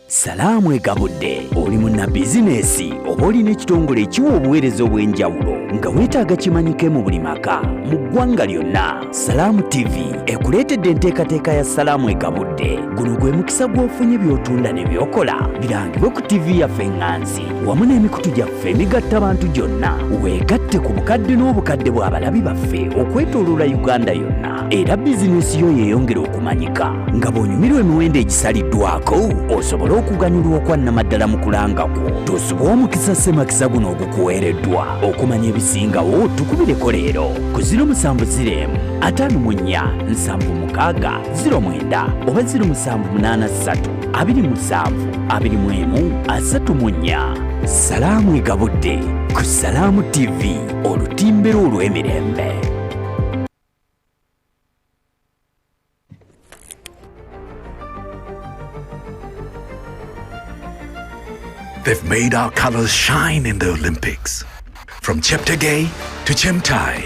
Salaamu egabudde. Oli munna bizinesi oba olina ekitongole ekiwa obuweereza obw'enjawulo nga weetaaga kimanyike mu buli maka mu ggwanga lyonna? Salaamu TV ekuleetedde enteekateeka ya Salaamu egabudde. Guno gwe mukisa gw'ofunye by'otunda ne by'okola birangibwe ku TV yaffe eŋŋanzi wamu n'emikutu gyaffe emigatta bantu gyonna. Weegatte ku bukadde n'obukadde bw'abalabi baffe okwetooloola Uganda yonna, era bizinesi yo yeeyongera okumanyika nga bw'onyumirwa emiwendo egisaliddwako osobole okuganyulwa okwannamaddala mu kulanga kwo. Tosubwa omukisa ssemakisa guno ogukuweereddwa. Okumanya ebisingawo, tukubireko leero ku 070 54 76 09 oba 0783 27 21 34. Salaamu egabudde ku Salaamu TV, olutimbero olw'emirembe. They've made our colors shine in the Olympics. From Cheptegei to Chemtai.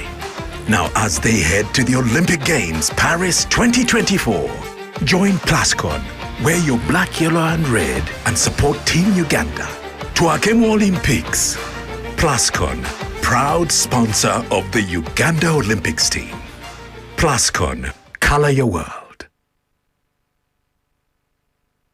Now, as they head to the Olympic Games Paris 2024, join Plascon, wear your black, yellow, and red, and support Team Uganda. Twakemu Olympics. Plascon, proud sponsor of the Uganda Olympics team. Plascon, color your world.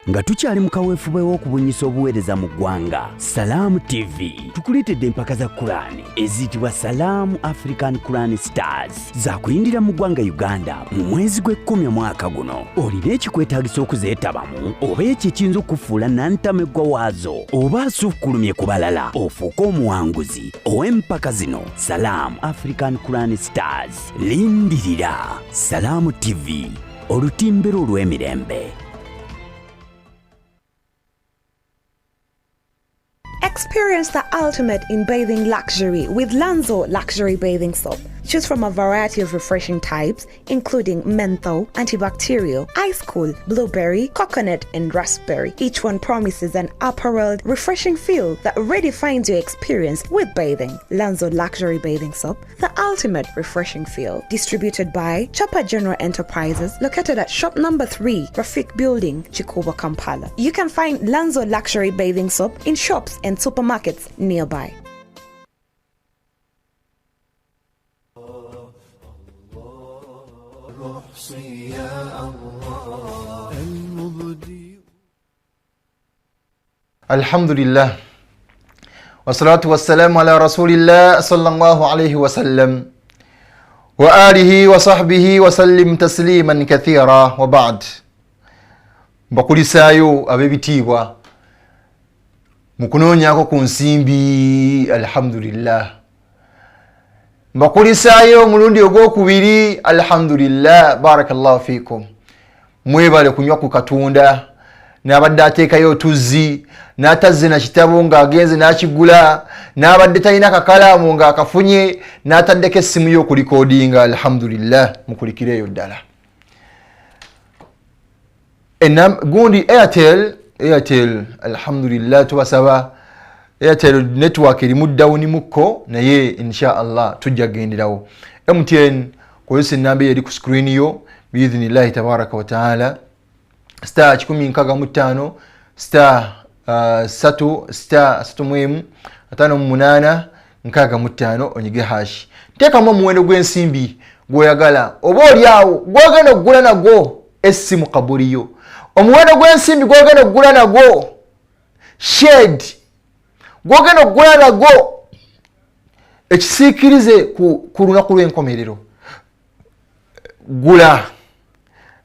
Nga tukyali mu kaweefube w'okubunyisa obuweereza mu ggwanga, Salaamu TV tukuleetedde empaka za Kulaani eziyitibwa Salaamu African Quran Stars, zakuyindira mu ggwanga Uganda mu mwezi gw'ekkumi omwaka guno. Olina ekikwetaagisa okuzeetabamu oba ekyo ekiyinza okufuula nantameggwa waazo oba asukkulumye ku balala ofuuke omuwanguzi ow'empaka zino Salaamu African Quran Stars. Lindirira Salaamu TV, olutimbero olw'emirembe. Experience the ultimate in bathing luxury with Lanzo Luxury Bathing Soap. Choose from a variety of refreshing types, including menthol, antibacterial, ice cool, blueberry, coconut, and raspberry. Each one promises an upperworld, refreshing feel that redefines your experience with bathing. Lanzo Luxury Bathing Soap, the ultimate refreshing feel. Distributed by Chapa General Enterprises, located at shop number 3, Rafik Building, Chikuba, Kampala. You can find Lanzo Luxury Bathing Soap in shops and supermarkets nearby. Alhamdulillah, wassalatu wassalamu ala rasulillah sallallahu alayhi wasallam wa alihi wa sahbihi wasallim tasliman kathira wa ba'd. Mbakulisaayo ab'ebitiibwa mu kunoonyaako ku nsimbi, alhamdulillah. Mbakulisaayo omulundi ogwokubiri, alhamdulillah, barakallahu fikum. Mwebale kunywa ku Katonda. N'abadde ateekayo otuzzi, n'atazze na kitabo ng'agenze n'akigula, n'abadde talina kakalaamu ng'akafunye, n'ataddeko essimu ye okulikodinga, alhamdulillah, mukulikireeyo ddala. Gundi Airtel, alhamdulillah, tubasaba Airtel network erimu down mukko, naye insha Allah tujja kugenderawo. MTN kozesa ennamba eri ku screen yo biidhinillahi tabaraka wa taala, star 165 star 3 star 31 58 65 onyige hash. Teekamu omuwendo gw'ensimbi gw'oyagala, oba oli awo gw'ogenda okugula nagwo essimu kabuliyo, omuwendo gw'ensimbi gw'ogenda okugula nagwo shed, gw'ogenda okugula nagwo ekisiikirize ku lunaku lw'enkomerero. Gula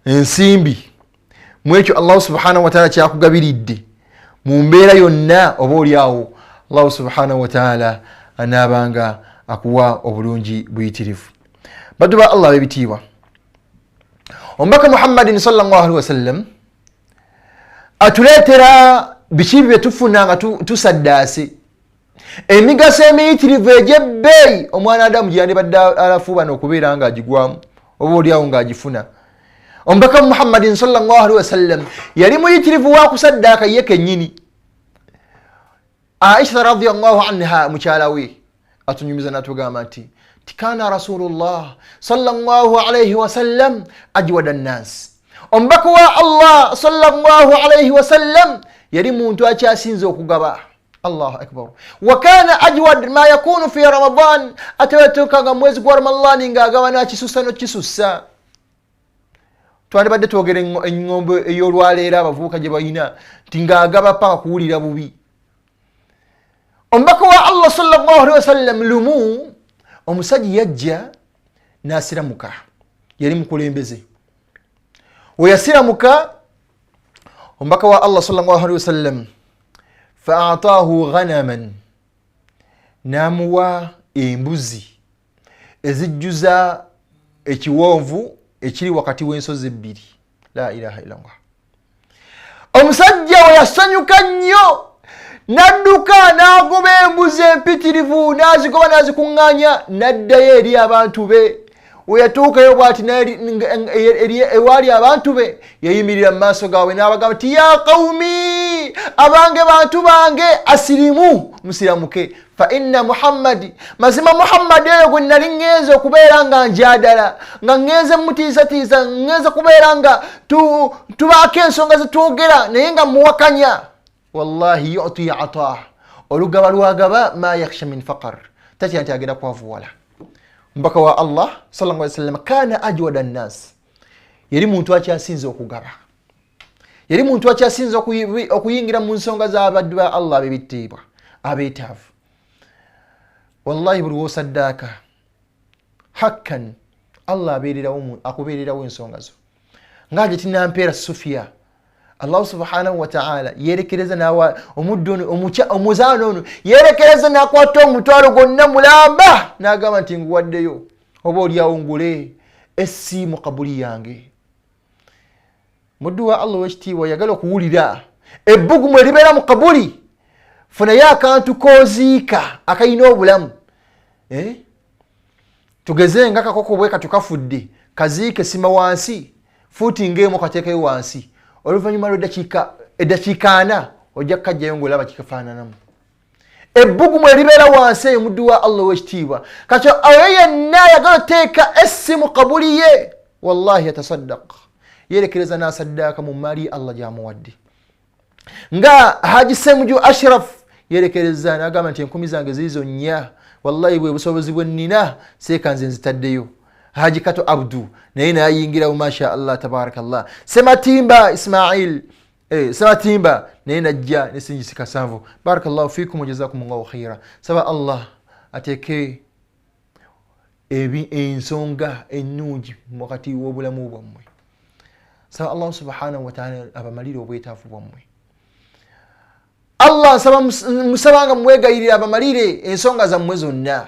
ensimbi mwekyo Allah subhanahu wa ta'ala kyakugabiridde mu mbeera yonna, oba oli awo Allah subhanahu wa ta'ala anaabanga akuwa obulungi buyitirivu. Baddu ba Allah ab'ebitiibwa, omubaka Muhammadin sallallahu alaihi wasallam atuleetera biki bye tufuna nga tusaddaase, emigaso emiyitirivu egy'ebbeeyi omwana Adamu gye yandibadde alafuubana okubeera ng'agigwamu oba oli awo ng'agifuna. Omubaka Muhammadin sallallahu alaihi wasallam yali muyitirivu wa kusaddaaka ye kennyini. Aisha radhiyallahu anha mukyala we atunyumiza n'atugamba nti tikana rasulullah sallallahu alaihi wasallam ajwada nnas, omubaka wa Allah sallallahu alaihi wasallam yali muntu akyasinze okugaba. Allahu akbar. Wa kana ajwad ma yakunu fi Ramadan, ate watuukanga mu mwezi gwa Ramadhani ng'agaba n'akisussa n'okisussa. Twandibadde twogera eŋŋombo ey'olwaleero abavubuka gye balina nti ng'agaba paka kuwulira bubi. Omubaka wa Allah sallallahu alaihi wasallam lumu omusajja yajja n'asiramuka, yali mukulembeze. We yasiramuka omubaka wa Allah sallallahu alaihi wasallam fa'ataahu ghanaman, n'amuwa embuzi ezijjuza ekiwonvu ekiri wakati w'ensozi ebbiri. La ilaha illallah. Omusajja we yasanyuka nnyo n'adduka n'agoba embuzi empitirivu, n'azigoba n'azikuŋŋaanya, n'addayo eri abantu be. We yatuukayo bw'ati ewaali abantu be, yayimirira mu maaso gaabwe n'abagamba nti ya qawmi, abange bantu bange, asirimu, musiramuke, fa inna Muhammadi, mazima Muhammadi oyo gwe nali ŋŋenze okubeera nga njadala, nga ŋŋenze mutiisatiisa, ŋŋenze kubeera nga tubaako ensonga ze twogera naye nga muwakanya, wallahi yuti ataah, olugaba lwagaba ma yakhsha min faqar, tatya nti agenda kwavuwala. Omubaka wa Allah sallallahu alaihi wasallam kana ajwada nnas, yali muntu akyasinze okugaba, Yali muntu akyasinza okuyingira mu nsonga z'abaddu ba Allah ab'ebitiibwa abeetaavu. Wallahi buli w'osaddaaka hakkan Allah akubeererawo ensonga zo. Nga gye tinampeera Sufia, Allah subhanahu wa ta'ala yerekereza nawa omuddu ono omuzaana ono yerekereza n'akwata omutwalo gwonna mulamba n'agamba nti nguwaddeyo oba oliawo ngule essimu kabuli yange. Muddu wa Allah ow'ekitiibwa yagala okuwulira ebbugumu eribeera mu kabuli, funayo akantu k'oziika akalina obulamu. Tugeze nga kakoko bwe kati kafudde, kaziike sima wansi fuuti ng'emu kateekeyo wansi, oluvannyuma lw'eddakiika ana ojja kukajjayo ng'olaba kikafaananamu. Ebbugumu eribeera wansi eyo muddu wa Allah ow'ekitiibwa. Kati oyo yenna ayagala oteeka essimu kabuli ye, wallahi yatasaddaq, yerekereza n'asaddaaka mu maali Allah gy'amuwadde. Nga Haji Semuju Ashraf yerekereza n'agamba nti enkumi zange ziizo nnya, wallahi bwe busobozi bwe nnina seeka nze nzitaddeyo. Haji Kato Abdu naye nayingirawo, masha Allah tabarakallah. Sematimba Ismail Sematimba naye najja ne sinjisi kasanvu. Barakallahu fikum wa jazakumullahu khaira. Saba Allah ateeke ensonga ennungi wakati w'obulamu bwammwe. Saba Allah subhanahu wa ta'ala abamalire obwetaavu bwammwe. Allah nsaba musabanga mwegayirira abamalire ensonga zammwe zonna.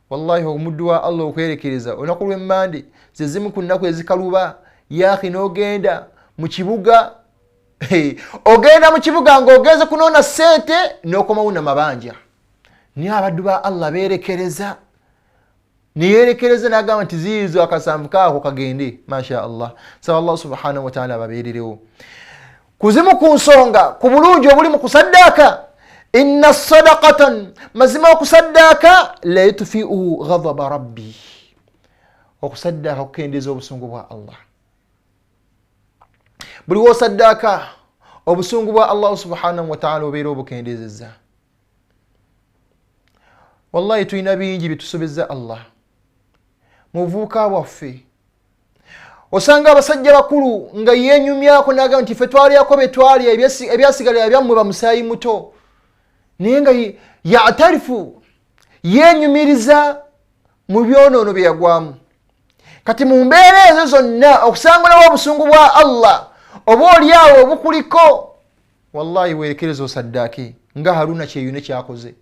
Wallahi omuddu wa Allah okwerekereza olunaku lw'emmande ze zimu ku nnaku ezikaluba. Yaakhi n'ogenda mu kibuga, ogenda mu kibuga ng'ogenze kunoona ssente n'okomawo namabanja. Naye abaddu ba Allah beerekereza, neyerekereza n'agamba nti ziizo akasanvu kaako kagende. Masha Allah. Saba Allah subhanahu wa ta'ala ababeererewo. Kuzimu ku nsonga ku bulungi obuli mu kusaddaaka, inna sadaqatan, mazima okusaddaaka la yutfiu ghadaba rabbi, okusaddaaka kukendeeza obusungu bwa Allah. Buli w'osaddaaka obusungu bwa Allah subhanahu wa ta'ala obeera obukendeezezza. Wallahi tulina bingi byetusobezza Allah mu buvubuka bwaffe. Osanga abasajja bakulu nga yeenyumyako n'agamba nti ffe twalyako bye twalya, ebyasigalira byammwe bamusaayi muto, naye nga yatarifu yeenyumiriza mu byonoono bye yagwamu. Kati mu mbeera ezo zonna okusangulawo obusungu bwa Allah oba oliawo obukuliko, wallahi weerekereza osaddaake nga Haruna Kyeyune kyakoze,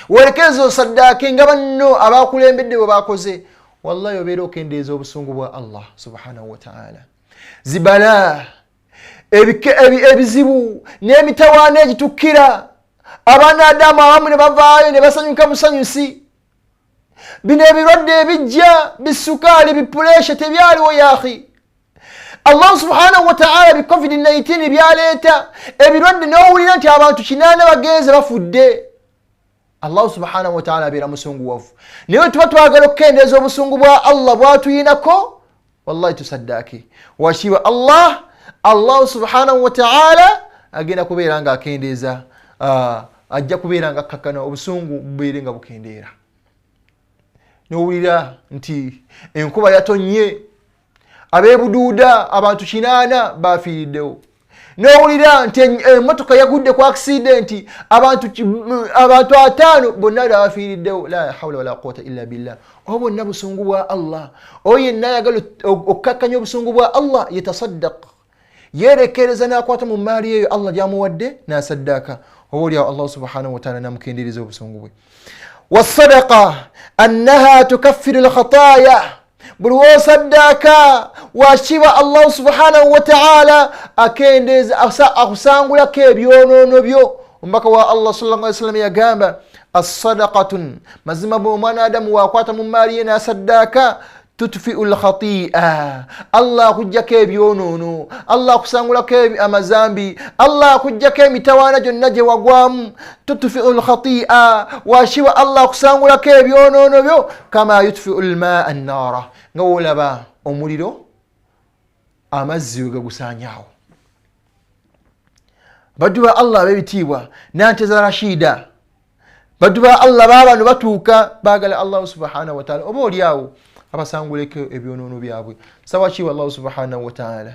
weerekereza osaddaake nga banno abakulembedde bwe bakoze. Wallahi obeera okendeeza obusungu bwa Allah subhanahu wa ta'ala. Zibala ebizibu n'emitawaana egitukkira abaana Adamu abamu ne bavaayo ne basanyuka musanyusi. Bino ebirwadde ebijja bisukaali bipuresha tebyaliwo yaakhi. Allah subhanahu wa ta'ala bi COVID-19 byaleeta ebirwadde n'owulira nti abantu 8 bagenze bafudde. Allah subhanahu wa ta'ala abeera musunguwavu, naye tuba twagala okukendeeza obusungu bwa Allah bwatuyinako, wallahi tusaddaake wakiba Allah. Allah subhanahu wa ta'ala agenda kubeera nga akendeeza, ajja kubeera nga akkakkana obusungu bubeere nga bukendeera. N'owulira nti enkuba yatonnye, ab'ebuduuda abantu 8 bafiiriddewo. N'owulira nti emmotoka yagudde ku accident, abantu 5 bonna bafiiriddewo. La hawla wala quwwata illa billah. Obwo bonna busungu bwa Allah. Oyo yenna ayagala okukkakkanya obusungu bwa Allah yetasaddaq, yeerekereza n'akwata mu maali eyo Allah gy'amuwadde n'asaddaaka, oba oliawo Allah subhanahu wa ta'ala n'amukendeereza obusungu bwe. Wasadaqa annaha tukaffiru alkhataaya, buli w'osaddaaka wakiba Allah subhanahu wa ta'ala akendeeza akusangulako ebyonoono byo. Omubaka wa Allah sallallahu alaihi wasallam yagamba as-sadaqatun, mazima bwe omwana Adamu wakwata mu maali ye n'asaddaaka, tutfiu lkhati'a, Allah akuggyako ebyonoono, Allah akusangulako amazambi, Allah akuggyako emitawaana gyonna gye wagwamu. Tutfiu lkhati'a, wakiba Allah akusangulako ebyonoono byo, kama yutfiu lmaa annaara, nga woolaba omuliro amazzi we gagusaanyaawo. Baddu ba Allah ab'ebitiibwa, Nanteza Rashida, baddu ba Allah baabano batuuka baagala Allah subhanahu wa ta'ala oba oliawo abasanguleko ebyonoono byabwe. Sawa kiwa Allah subhanahu wa ta'ala.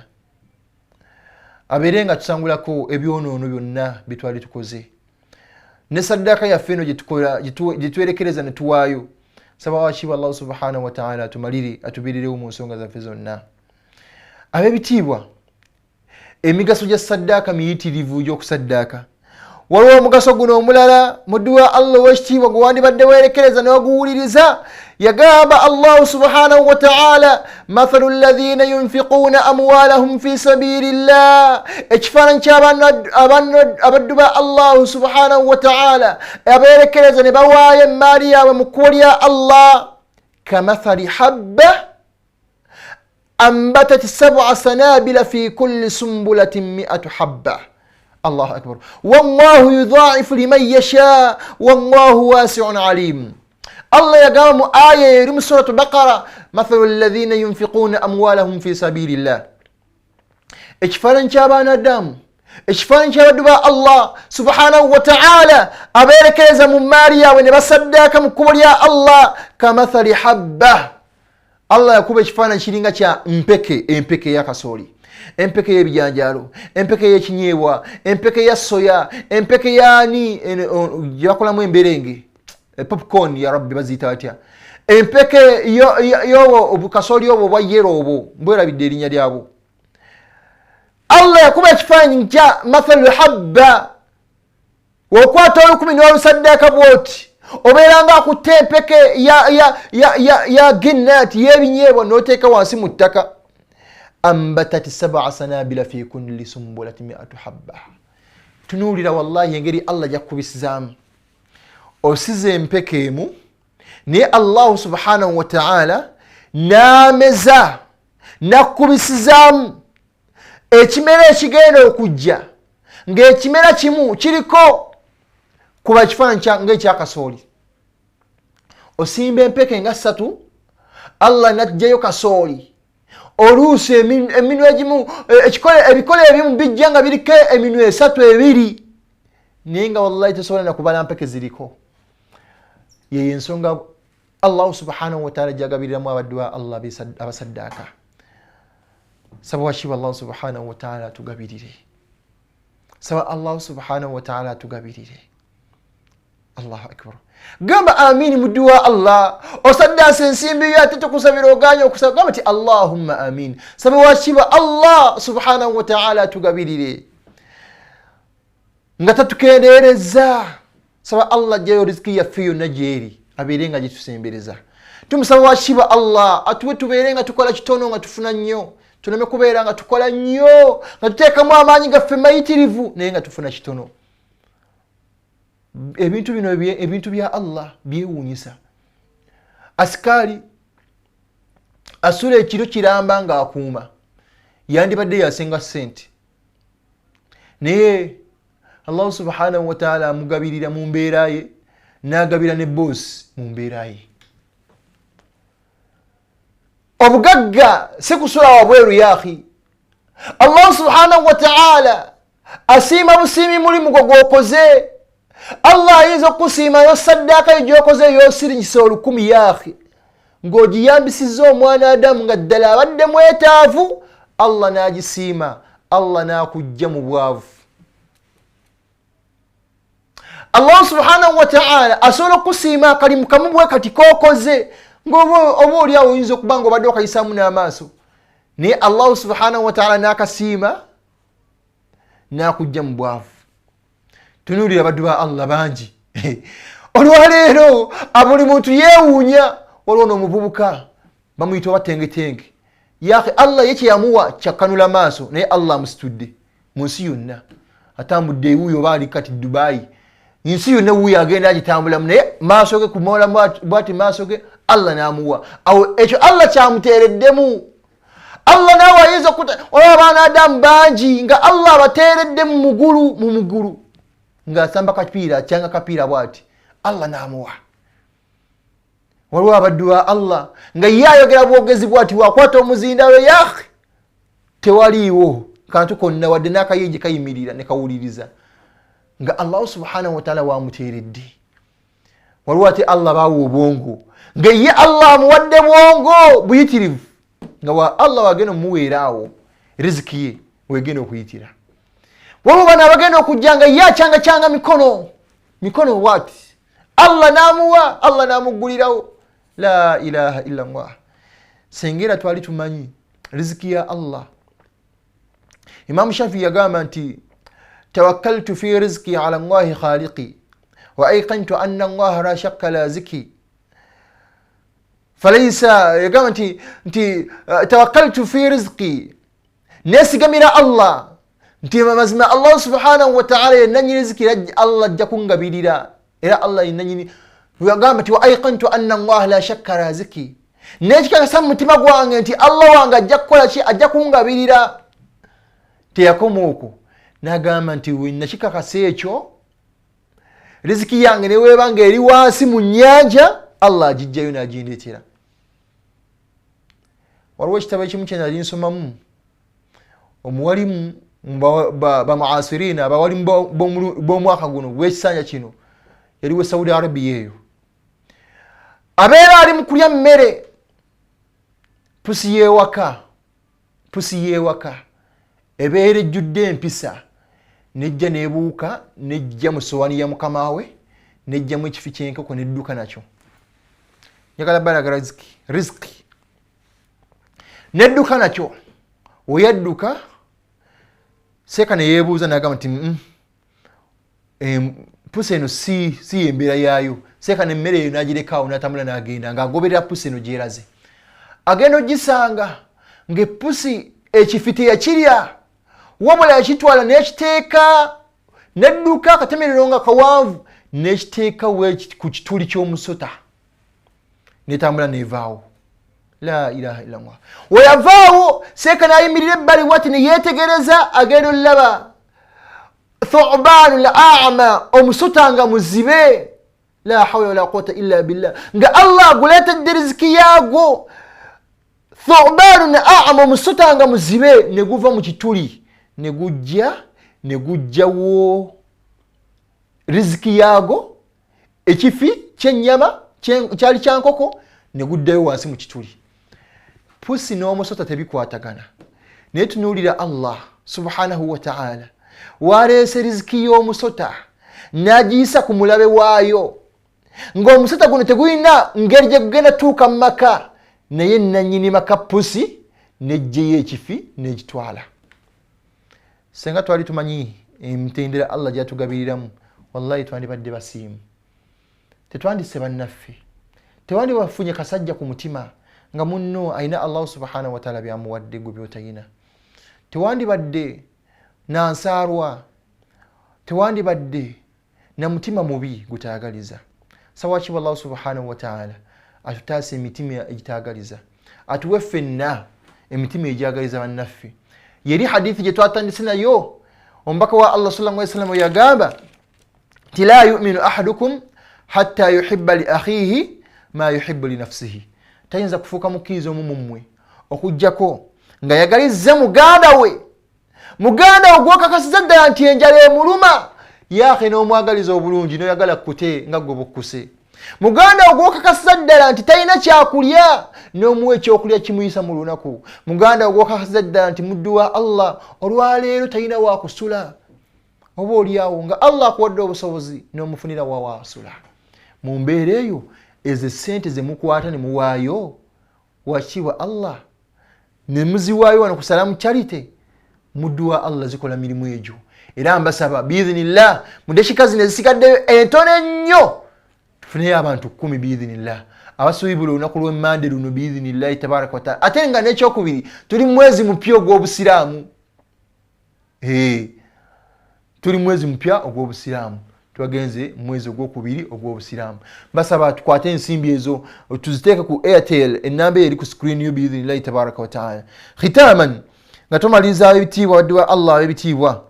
Abeere nga tusangulako ebyonoono byonna bye twali tukoze ne saddaaka yaffe eno gye twerekereza ne tuwaayo. Saba wakiibwa Allahu subhanahu wataala atumalire, atubirirewo mu nsonga zaffe zonna. Ab'ebitiibwa, emigaso gya saddaaka miyitirivu gy'okusaddaaka. Waliwo omugaso guno omulala muddu wa Allah ow'ekitiibwa gwe wandibadde weerekereza n'oguwuliriza. Yagamba Allahu subhanahu wataala, mathalu llahina yunfiquuna amwalahum fi sabili llah, ekifaananyi ky'abaddu ba Allahu subhanahu wataala abeerekereza ne bawaayo emaali yaabwe mu kkubo lya Allah, kamathali habba ambatat sab'a sanabila fi kulli sumbulatin mi'atu habba. Allahu akbar. Wallahu yudhaifu liman yasha wallahu wasi'un alim. Allah yagamba mu aya eri mu suratu Bakara, mathalu alladhina yunfiquna amwalahum fi sabilillah, ekifaananyi ky'abaana Adamu, ekifaananyi ky'abaddu ba Allah subhanahu wa ta'ala abeerekereza mu maali yaabwe ne basaddaaka mu kkubo lya Allah, kamathali habba. Allah yakuba ekifaananyi kiringa kya mpeke, empeke ey'akasooli, empeke y'ebijanjaalo, empeke y'ekinyeebwa, empeke ya soya, empeke yaani gye bakolamu emberenge, popcorn, ya rabbi baziyita batya, empeke y'obwo obukasooli obwo obwa yero obwo, mbwerabidde erinnya lyabwo. Allah yakuba ekifaananyi kya mathalu habba, wokwata 10 n'olusaddaaka bw'oti, obeera nga akutte empeke ya ginnati y'ebinyeebwa n'oteeka wansi mu ttaka. Ambatat sab'a sanabila fi kulli sumbulati mi'atu habba. Tunuulira wallahi engeri Allah gyakubisizaamu. Osize empeke emu, naye Allahu subhanahu wa ta'ala n'ameza n'akkubisizaamu ekimera ekigenda okujja, ng'ekimera kimu kiriko kuba ekifaananyi ng'ekyakasooli. Osimba empeke nga 3, Allah n'aggyayo kasooli. Oluusi eminwe egimu, ebikolo ebimu bijja nga biriko eminwe 3 2, naye nga wallahi tosobola na kubala mpeke ziriko. Yeyo ensonga Allahu subhanahu wataala gyagabiriramu abaddu ba Allah abasaddaaka. Saba wakiibwa Allahu subhanahu wataala atugabirire. Saba Allahu subhanahu wataala atugabirire. Allahu akbar. Gamba amini muddu wa Allah. Osaddaasa ensimbi yo ate tukusabira oganye okusaba, gamba ti Allahumma amin. Saba wakiibwa Allah subhanahu wataala atugabirire nga tatukendeereza. Saba Allah ajjayo riziki yaffe yonna gyeri, abeere nga gitusembereza. Tumusaba wakiibwa Allah atuwe tubeere nga tukola kitono nga tufuna nnyo, tuleme kubeera nga tukola nnyo nga tuteekamu amaanyi gaffe mayitirivu naye nga tufuna kitono. Ebintu bino ebintu bya Allah byewuunyisa. Asikaali asula ekiro kiramba ng'akuuma, yandibadde yasenga ssente, naye Allahu subhanahu wataala amugabirira mu mbeera ye, n'agabira ne boosi mu mbeera ye. Obugagga si kusula wabweru yahi. Allahu subhanahu wataala asiima busiimi mulimu gwo gw'okoze. Allah ayinza okukusiima yo saddaaka yo gy'okoze y'osirinyisa 1000 yahi, ng'ogiyambisizza omwana Adamu nga ddala abadde mwetaavu, Allah n'agisiima, Allah n'akujja mu bwavu. Allah subhanahu wataala asobola okukusiima akalimu kamu bwe kati k'okoze, ng'oba oli awo oyinza okuba nga obadde okayisaamu n'amaaso, naye Allahu subhanahu wataala n'akasiima n'akujja mu bwavu. Tunuulira abaddu ba Allah bangi olwaleero, buli muntu yeewuunya. Waliwo n'omuvubuka bamuyita oba tengetenge, yahi Allah ye kyeyamuwa kyakkanula maaso, naye Allah amusitudde mu nsi yonna, atambudde ewuuyo oba ali kati Dubai, nsi yonna wuuyo agenda agitambulamu, naye maaso ge kumola bwati maaso ge Allah n'amuwa. Awo ekyo Allah kyamuteereddemu. Allah naawe ayinza okuta, olaba abaana Adamu bangi nga Allah abateeredde mu mugulu ng'asamba kapiira, akyanga kapiira bwati, Allah n'amuwa. Waliwo abaddu ba Allah nga ye ayogera bwogezi bwati, wakwata omuzindalo yahi, tewaliiwo kantu konna wadde n'akayingi kayimirira ne kawuliriza, nga Allahu subhanahu wataala wamuteeredde. Waliwo ate Allah baawa obwongo, nga ye Allah amuwadde bwongo buyitirivu, nga wa Allah wagenda omuweera awo riziki ye Wegenda okuyitira waliwo bano abagenda okujja nga ye akyanga mikono mikono, what Allah namuwa, Allah namuggulirawo. La ilaha illa llah. Sengera twali tumanyi riziki ya Allah. Imamu Shafii yagamba nti tawakkaltu fi riziki ala llahi khaliqi wa aiqantu anna llaha la shakka laziki. Falaisa, yagamba nti tawakkaltu fi riziki, nesigamira Allah nti mazima Allah subhanahu wataala yenanyini riziki, Allah ajja kungabirira, era Allah yenanyini. Yagamba nti wa aiqantu anna llaha la shakka raziki, nekikakasa mu mutima gwange nti Allah wange ajja kukola ki? Ajja kungabirira. Teyakoma okwo, nagamba nti nakikakasa ekyo, riziki yange neweeba nga eri wansi mu nnyanja, Allah agijjayo n'agindeetera. Waliwo ekitabo ekimu kyenali nsomamu, omuwalimu bamuasirina, abawalimu b'omwaka guno bwekisanja kino, yaliwo Saudi Arabia eyo, abeera ali mu kulya mmere, pusi yewaka, pusi yewaka ebeera ejjudde empisa, nejja nebuuka nejja mu sowani ya mukama we, nejjamu ekifi kyenkoko nedduka nakyo. Njagala balaga riziki nedduka nakyo. Weyadduka seeka neyebuuza nagamba nti pusi eno si yembeera yaayo. Seeka nemmere eyo nagirekaawo natambula nagenda ngaagoberera pusi eno gyeraze. Agenda ogisanga ngaepusi ekifi teyakirya, wabula yakitwala nekiteeka, nedduka akatemerero nga kawanvu, nekiteeka ku kituli ky'omusota, netambula nevaawo. La ilaha illallah. Weyavaawo seeka nayimirira ebbali wati neyetegereza, agenda olaba thubanu l ama, omusota nga muzibe. La hawla wala quwata illa billah, nga Allah aguleetedde riziki yaagwo. Thubanu ama, omusota nga muzibe, neguva mu kituli negujja negujjawo riziki yaago, ekifi kyennyama kyali kyankoko, neguddayo wansi mu kituli. Pusi n'omusota tebikwatagana, naye tunuulira Allah subhanahu wataala waleese riziki y'omusota n'agiyisa ku mulabe waayo, ng'omusota guno tegulina ngeri gye gugenda tuuka mu maka, naye nannyini maka pusi nejjeyo ekifi n'egitwala. Senga twali tumanyi emitendera Allah gyatugabiriramu, wallahi twandibadde basiimu, tetwandise bannaffe, tewandibafunye kasajja ku mutima nga munno alina Allah subhanahu wataala byamuwadde gwe byotayina, tewandibadde nansaarwa, tewandibadde na mutima mubi gutayagaliza. Sawakibwa Allah subhanahu wataala atutaasa emitima egitagaliza, atuwe ffenna emitima egyagaliza bannaffe. Yeri hadithi gye twatandise nayo, omubaka wa Allah sallallahu alaihi wasallam yagamba nti la yuminu ahadukum hatta yuhibba li akhihi ma yuhibbu li nafsihi, tayinza kufuuka mukkiriza omu mummwe okugjako nga yagalizza muganda we, muganda we gwokakasiza ddala nti enjala emuluma, yaake n'omwagaliza obulungi noyagala kkute nga gwe bukkuse. Muganda we gwokakasiza ddala nti talina kyakulya n'omuwa ekyokulya kimuyisa mu lunaku. Muganda we gwokakasiza ddala nti muddu wa Allah olwaleero talina wakusula, oba oliawo nga Allah akuwadde obusobozi n'omufunira wawasula. Mu mbeera eyo ezo sente zemukwata ne muwaayo wakitiibwa Allah ne muziwaayo wano ku Salamu Charity, muddu wa Allah zikola mirimu egyo. Era mbasaba biidhinillah mu dakika zino ezisigaddeyo entono ennyo tufuneyo abantu 10 biidhinillah abasuubibula olunaku lw'emmande luno biidhinillahi tabaraka wataala. Ate nga n'ekyokubiri tuli mwezi mupya ogw'obusiraamu, tuli mwezi mupya ogw'obusiraamu, twagenze mwezi ogwokubiri ogw'obusiraamu. Mbasaba tukwate ensimbi ezo tuziteeke ku Airtel, enamba eri ku screen yo biidhinillahi tabaraka wataala. Khitaman, nga tumaliriza ebitiibwa wadde wa Allah ab'ebitiibwa,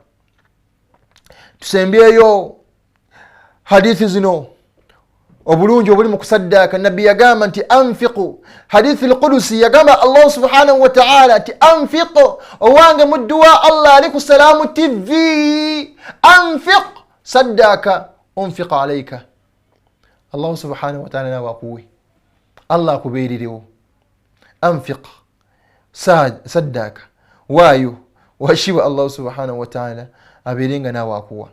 tusembyeyo hadithi zino obulungi obuli mu kusaddaaka. Nabbi yagamba nti anfiqu, hadithi lqudusi yagamba Allah subhanahu wataala nti anfiqu, owange muddu wa Allah ali ku Salaamu TV, anfiq, saddaaka, unfiq alaika. Allah subhanahu wataala nawe akuwe, Allah akubeererewo. Anfiq, saddaaka, waayo Wakitiibwa Allahu subhanahu wataala abeere nga naawe akuwa.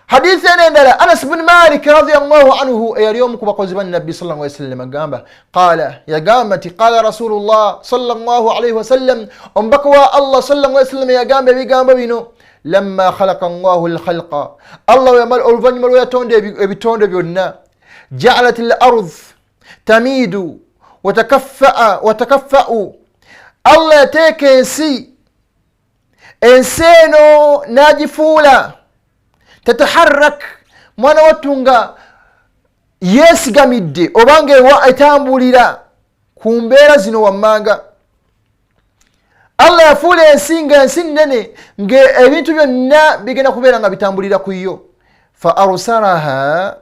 Hadithi eno endala, Anas buni Malik radiallahu anhu, eyali omu ku bakozi ba Nabbi sallallahu alaihi wasallam, agamba qala, yagamba nti qala Rasulullah sallallahu alaihi wasallam, omubaka wa Allah sallallahu alaihi wasallam yagamba ebigambo bino: lamma khalaqa Llahu lkhalqa, Allah oluvannyuma lwe yatonda ebitonde byonna, jaalat l ard tamidu watakaffau, Allah yateeka ensi, ensi eno n'agifuula tataharrak, mwana wattu nga yeesigamidde obanga etambulira ku mbeera zino wammanga. Allah yafuula ensi nga ensi nnene, nga ebintu byonna bigenda kubeera nga bitambulira ku yo. Fa arsalaha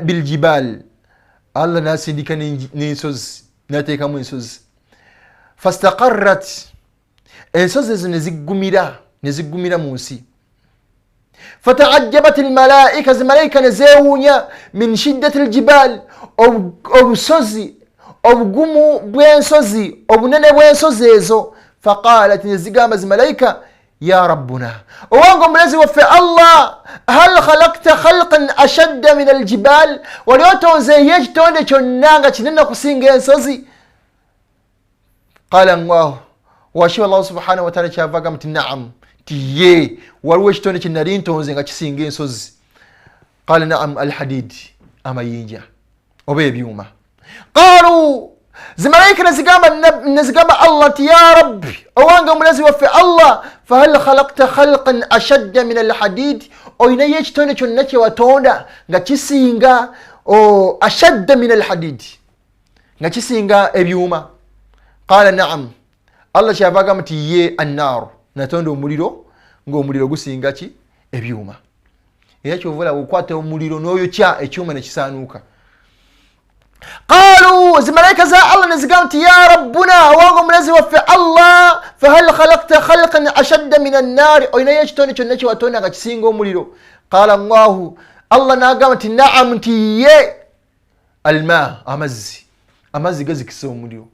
biljibal, Allah nasindika n'ensozi, nateekamu ensozi. Fastaqarrat, ensozi ezo neziggumira mu nsi. Fataajabat lmalaika, zimalayika nezewuunya, min shiddati ljibal, obusozi, obugumu bw'ensozi, obunene bw'ensozi ezo. Faqalat, nezigamba zimalayika, ya rabbuna, owange omulezi waffe Allah, hal khalakta khalqan ashadda min aljibal, wali otonzeeyo ekitonde kyonna nga kinene okusinga ensozi? Qala llahu, washiwa Allahu subhanahu wataala kyava agamba nti naam, ti ye waliwo ekitonde kyenali ntonze nga kisinga ensozi. Qala naam, alhadid, amayinja oba ebyuma. Qalu, zimalayika nezigamba Allah nti ya rabbi, owange omulezi waffe Allah, fahal khalakta khalqan ashadda min alhadid, olinayo ekitonde kyonna kyewatonda nga kisinga ashadda min alhadid, nga kisinga ebyuma? Qala naam, Allah kyava agamba nti ye annaaru, natonda omuliro ngaomuliro gusinga ki? Ebyuma. Era kyova olaba okwata omuliro n'oyokya ekyuma nekisaanuuka. Qalu, zimalayika za Allah nezigamba nti ya rabbuna, owange omulezi waffe Allah, fahal khalakta khalqan ashadda min annaari, olinayo ekitonde kyonna kyewatonda nga kisinga omuliro? Qala llahu, Allah nagamba nti naam, nti ye alma, amazzi, amazzi gazikisa omuliro.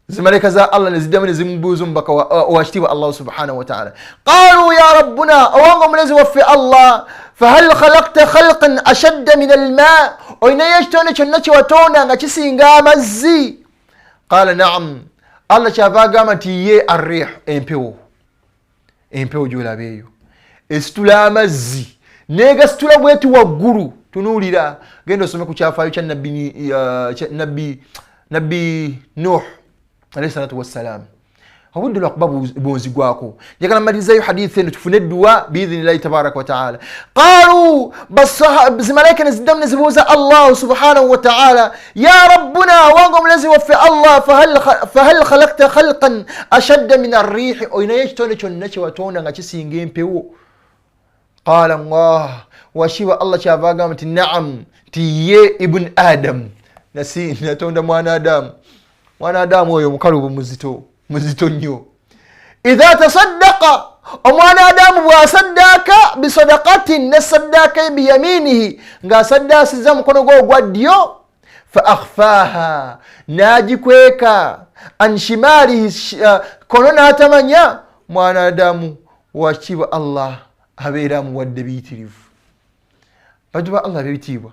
Zimalayika za Allah neziddamu nezimubuuza omubaka owakitiibwa Allahu subhanahu wataala, qalu ya rabbuna, owange omulezi waffe Allah, fahal khalakta khalqan ashadda min alma, olinayo ekitonde kyonna kyewatonda nga kisinga amazzi? Qala naam, Allah kyava agamba nti ye arrih, empewo, empewo gyolaba eyo esitula amazzi negasitula bweti waggulu. Tunuulira, genda osome ku kyafaayo kya Nabbi Nuh alayhi salatu wassalam. Obudde lwakuba bunzigwako, njagala malirizayo hadithi eno tufune edduwa biidhinillahi tabaraka wataala. Qalu, zimalayika neziddamu nezibuuza Allahu subhanahu wataala, ya rabbuna, wange omulezi waffe Allah, fahal khalakta khalqan ashadda min arrihi, olinayo ekitonde kyonna kyewatonda nga kisinga empewo? Qala llah, washiba Allah kyava agamba nti naam, nti ye ibuni Adamu, natonda mwana Adamu. Mwana Adamu oyo mukalubu, muzito, muzito nnyo. Idha tasaddaqa, omwana Adamu bw'asaddaaka, bisadakatin, ne saddaaka ye, biyaminihi, ng'asaddaasiza mukono gwe ogwa ddyo, fa akhfaha, n'agikweka, an shimalihi, kono n'atamanya, mwana Adamu wakitiibwa Allah abeera amuwadde biyitirivu. Bantu ba Allah bebitiibwa,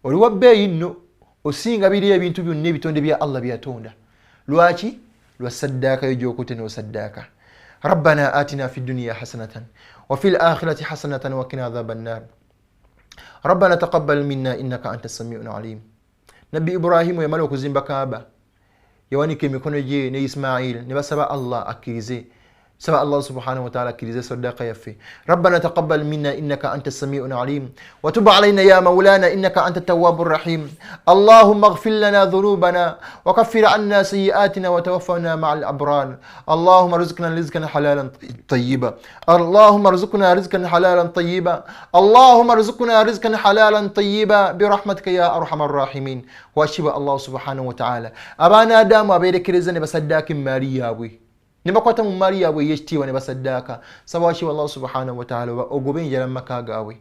oli wa bbeeyi nno osinga biri ebintu byonna ebitonde bya Allah byeyatonda. Lwaki? Lwa saddaaka yo gyokutte n'osaddaaka. Rabbana atina fi dduniya hasanatan wa fi lakhirati hasanatan wakina adhaba nnar, rabbana taqabbal minna innaka anta samiun alim. Nabbi Ibrahimu yamala okuzimba Kaaba, yawanika emikono gye ne Ismail ne basaba Allah akkirize. Saba Allah subhanahu wataala akkirize saddaaka yaffe. Rabbana taqabbal minna innaka anta samiun alim watub alaina ya maulana innaka anta tawabu rahim. Allahumma اغفر لنا ذنوبنا وكفر عنا سيئاتنا وتوفنا مع الأبرار. اللهم ارزقنا رزقا حلالا طيبا، اللهم ارزقنا رزقا حلالا طيبا، اللهم ارزقنا رزقا حلالا طيبا برحمتك يا أرحم الراحمين. Washiba Allah subhanahu wataala abaana Adamu abeerekereza ne basaddaaka emaali yaabwe, ne bakwata mu maali yaabwe ey'ekitiibwa ne basaddaaka. Saba wakiwa Allah subhanahu wataala ogobe enjala mu maka gaabwe.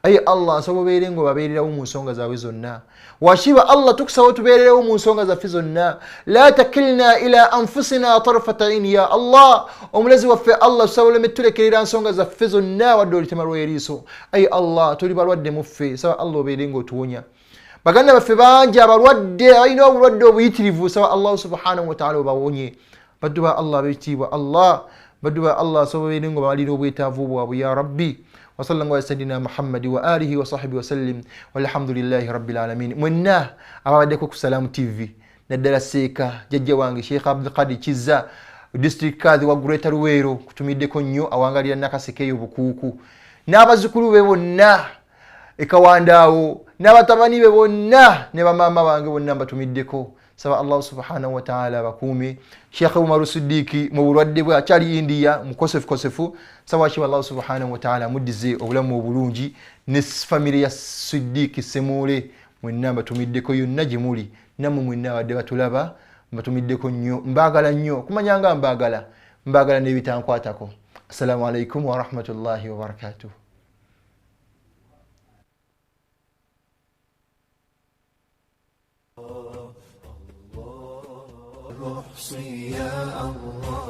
Ayi Allah, nsaba obeere nga obabeererawo mu nsonga zaabwe zonna. Wakiba Allah, tukusaba otubeererewo mu nsonga zaffe zonna. La takilna ila anfusina tarfata aini. Ya Allah, omulezi waffe Allah, tusaba oleme tulekerera nsonga zaffe zonna wadde olutema lw'eriiso. Ayi Allah, tuli balwadde muffe, saba Allah obeere nga otuwonya. Baganda baffe bangi abalwadde, abalina obulwadde obuyitirivu, saba Allah subhanahu wataala obawonye. Baddu ba Allah ab'ekitiibwa, Allah, baddu ba Allah, saba obeere nga obamalira obwetaavu bwabwe ya Rabbi. Wasalla ala sayidina Muhammadi wa alihi wa sahbihi wasallim, walhamdulillahi rabbil alamin. Mwenna ababaddeko ku Salaamu TV, naddala seeka jjajja wange Sheikh Abdulkadir Kizza, district kadhi wa Greater Luweero, kutumiddeko nnyo, awangalira Nakaseke eyo Bukuuku, n'abazzukulu be bonna ekawandaawo, n'abatabani be bonna ne bamaama bange bonna mbatumiddeko. Saba Allahu subhanahu wataala abakuume. Sheekh Umaru Sidiiki mu bulwadde bwe akyali India mukosefukosefu, saba wakiba Allahu subhanahu wataala amuddize obulamu obulungi, ne famire ya Sidiiki Semuule mwenna mbatumiddeko yonna gye muli. Nammwe mwenna abadde batulaba mbatumiddeko nnyo, mbaagala nnyo, okumanya nga mbaagala, mbaagala n'ebitankwatako. Assalamu alaikum warahmatullahi wabarakatuh. يا الله.